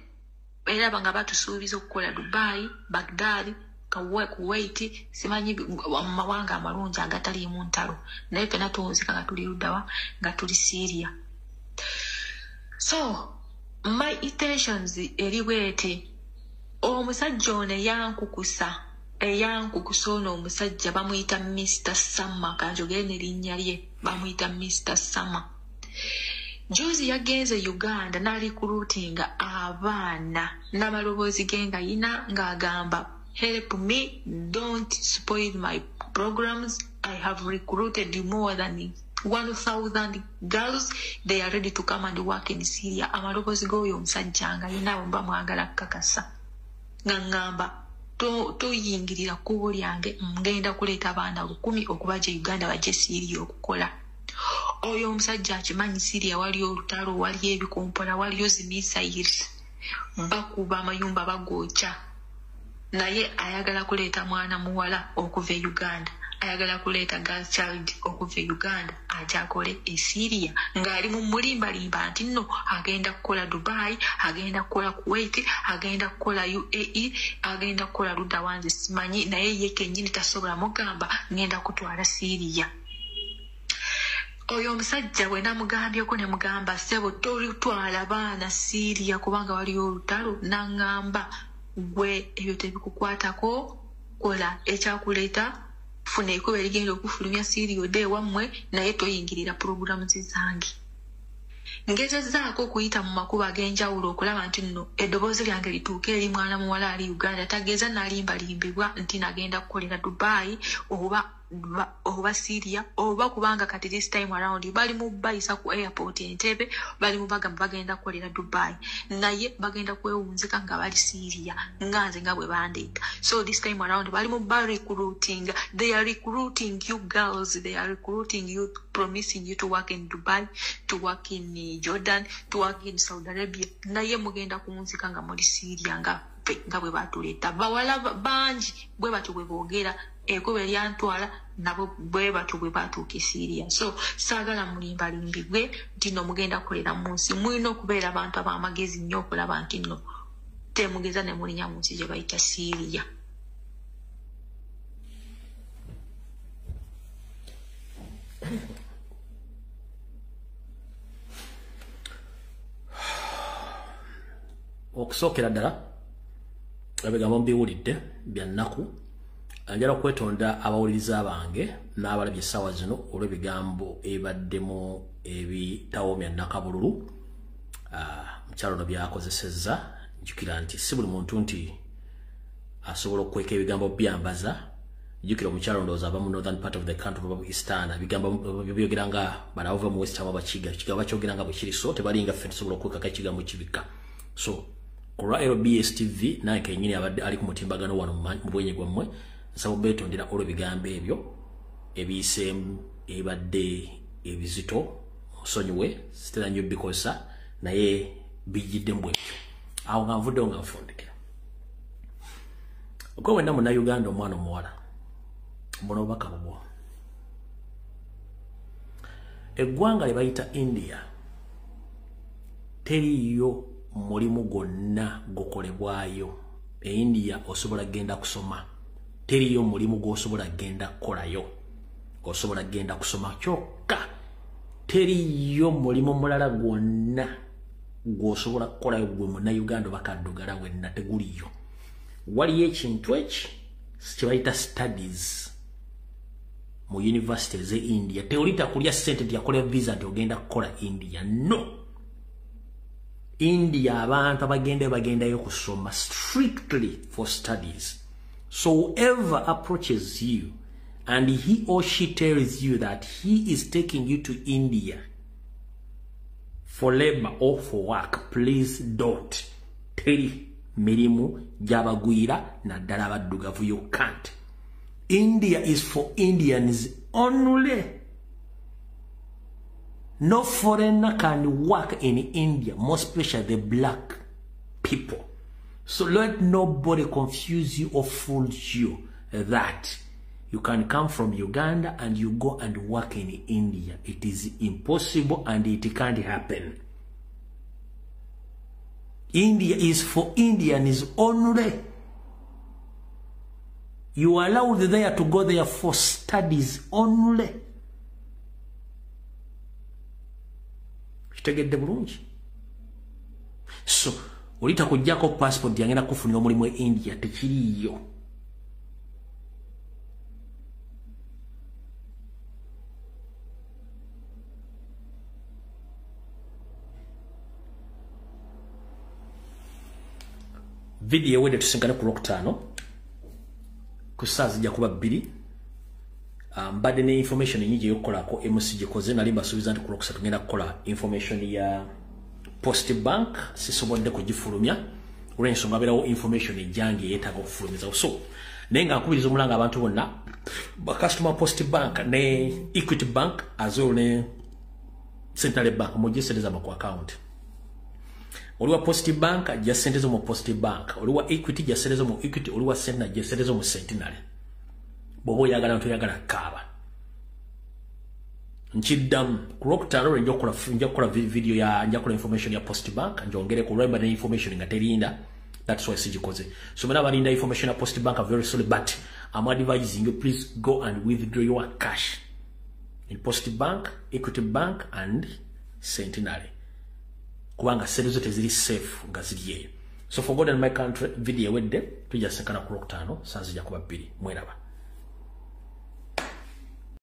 era nga batusuubiza okukola Dubai, Baghdad, Kuwait, simanyi mu mawanga amalungi agataliimu ntalo, naye ffenna tuwunzika nga tuli luddawa, nga tuli Syria. So my intentions eri bweti, omusajja ono yankukusa Eyankukusa ono omusajja bamuyita Mr. Sama, kanjogere n'erinnya lye, bamuyita Mr. Sama. Juzi yagenze Uganda n'arecruitinga abaana n'amaloboozi ge nga yina ng'agamba, help me, don't spoil my programs. I have recruited more than 1,000 girls. They are ready to come and work in Syria. Amaloboozi g'oyo omusajja nga yina abo mba mwagala kukakasa. Nga ŋŋamba, toyingirira kkubo lyange, ngenda kuleeta abaana 1,000 okubajja Uganda bajje Syria okukola. Oyo omusajja akimanyi Syria waliyo olutalo, waliyo ebikompola, waliyo zi missiles, bakuba amayumba bagookya. Naye ayagala kuleeta mwana muwala okuva e Uganda, ayagala kuleeta girl child okuva e Uganda ajja akole e Syria, ng'ali mu mulimbalimba nti nno agenda kukola Dubai, agenda kukola Kuwait, agenda kukola UAE, agenda kukola ludda wanze simanyi, naye ye kennyini tasobola mugamba ngenda kutwala Syria. Oyo omusajja bwe namugambyeko ne mugamba, ssebo tolitwala baana Syria kubanga waliyo olutalo, n'aŋŋamba gwe ebyo tebikukwatako, kola ekyakuleeta, funa ekkubo erigenda okufulumya Syria odde ewammwe, naye toyingirira pulogulaamu zange. Ngezezzaako okuyita mu makubo ag'enjawulo okulaba nti nno eddoboozi lyange lituuke eri mwana muwala ali Uganda, tageza n'alimbalimbibwa nti nagenda kukolera Dubai oba Syria, oba kubanga kati this time around bali mu bayisa ku airport Entebbe, bali mu bagamba bagenda kukolera Dubai, naye bagenda kwewunzika nga bali Syria, nga nze nga bwe bandeeta. So this time around bali mu ba recruiting, they are recruiting you girls, they are recruiting you, promising you to work in Dubai, to work in Jordan, to work in Saudi Arabia, naye mugenda kuwunzika nga muli Syria nga nga bwe batuleeta. Bawala bangi bwe batyo bwe boogera, ekkubo eryantwala nabo bwe batyo bwe batuuka e Syria. So saagala mulimbalimbibwe nti nno mugenda kukolera mu nsi. Mulina okubeera abantu ab'amagezi nnyo okulaba nti nno temugeza ne mulinya mu nsi gye bayita Syria. Okusookera ddala ebigambo mbiwulidde bya nnaku. Njagala okwetonda abawuliriza bange n'abalabye essaawa zino olw'ebigambo ebibaddemu ebitawoomya nnakabululu mukyalo ono by'akozesezza. Njjukira nti si buli muntu nti asobola okukweka ebigambo byambaza. Njjukira omukyalo ndowooza ava mu northern part of the country oba mu eastern, ebigambo byogera nga bano abava mu west abakiga, ekigambo bakyogera nga bwe kiri, so tebalinga ffe tusobola okwekako ekigambo kibikka. So ku lwa LBS TV naye kennyini abadde ali ku mutimbagano wano mu bwenyi gwammwe, nsaba obeetondera olw'ebigambo ebyo ebiyiseemu ebadde ebizito, nsonyiwe sitera nnyo bikozesa, naye bijjiddemu bwetyo. Awo nga nvuddewo nga nfundikira. Gwe wenna Munnayuganda omwana omuwala, mbona obubaka bubwo. Eggwanga lye bayita India teriiyo mulimu gwonna gukolebwayo. E India osobola kugenda kusoma, teriiyo mulimu gw'osobola kugenda kukolayo, osobola kugenda kusoma kyokka, teriiyo mulimu mulala gwonna gw'osobola kukolayo gwe Munnayuganda oba kaddugala wenna, teguliyo. Waliyo ekintu eki kye bayita studies mu university z'e India. Teolita kulya ssente nti yakola visa nti ogenda kukola India, no. India abantu abagendayo bagendayo kusoma strictly for studies. So whoever approaches you and he or she tells you that he is taking you to India for labor or for work, please don't. Teri mirimu gy'abagwira naddala abaddugavu, you can't. India is for Indians only. No foreigner can work in India, more especially the black people. So let nobody confuse you or fool you that you can come from Uganda and you go and work in India. It is impossible and it can't happen. India is for Indians only. You are allowed there to go there for studies only. Kitegedde bulungi. So, olita kujjako passport yangenda kufunira omulimu e India, tekiriiyo. Video ewedde, tusinkane ku Lwokutaano ku ssaawa zijja kuba 2. Mbadde ne information nyingi ey'okukolako MC gikoze. Nali mbasuubiza nti ku Lwokusatu ngenda kukola information ya Post Bank, sisobodde kugifulumya olw'ensonga abeerawo information ejjange yeetaaga okufulumiza. So naye nga nkubiriza omulanga abantu bonna ba customer Post Bank ne Equity Bank as well ne Central Bank, mujje sente zammwe ku account. Oli wa Post Bank, ajja sente zo mu Post Bank. Oli wa Equity, ajja sente zo mu Equity. Oli wa Centenary, ajja sente zo mu Centenary. Bw'oba oyagala, ntoyagala, kaaba. Nkiddamu, ku Lwokutaano lwe nja kukola video ya, nja kukola information ya Post Bank, njongere ku lwemba ne information nga terinda. That's why sigikoze. So mena balinda information ya Post Bank, very sorry, but I'm advising you, please go and withdraw your cash in Post Bank, Equity Bank and Centenary, kubanga sente zo teziri safe nga ziri eyo. So for God and my country, video ewedde. Tujja sekana ku Lwokutaano, saa zijja kuba 2. Mweraba.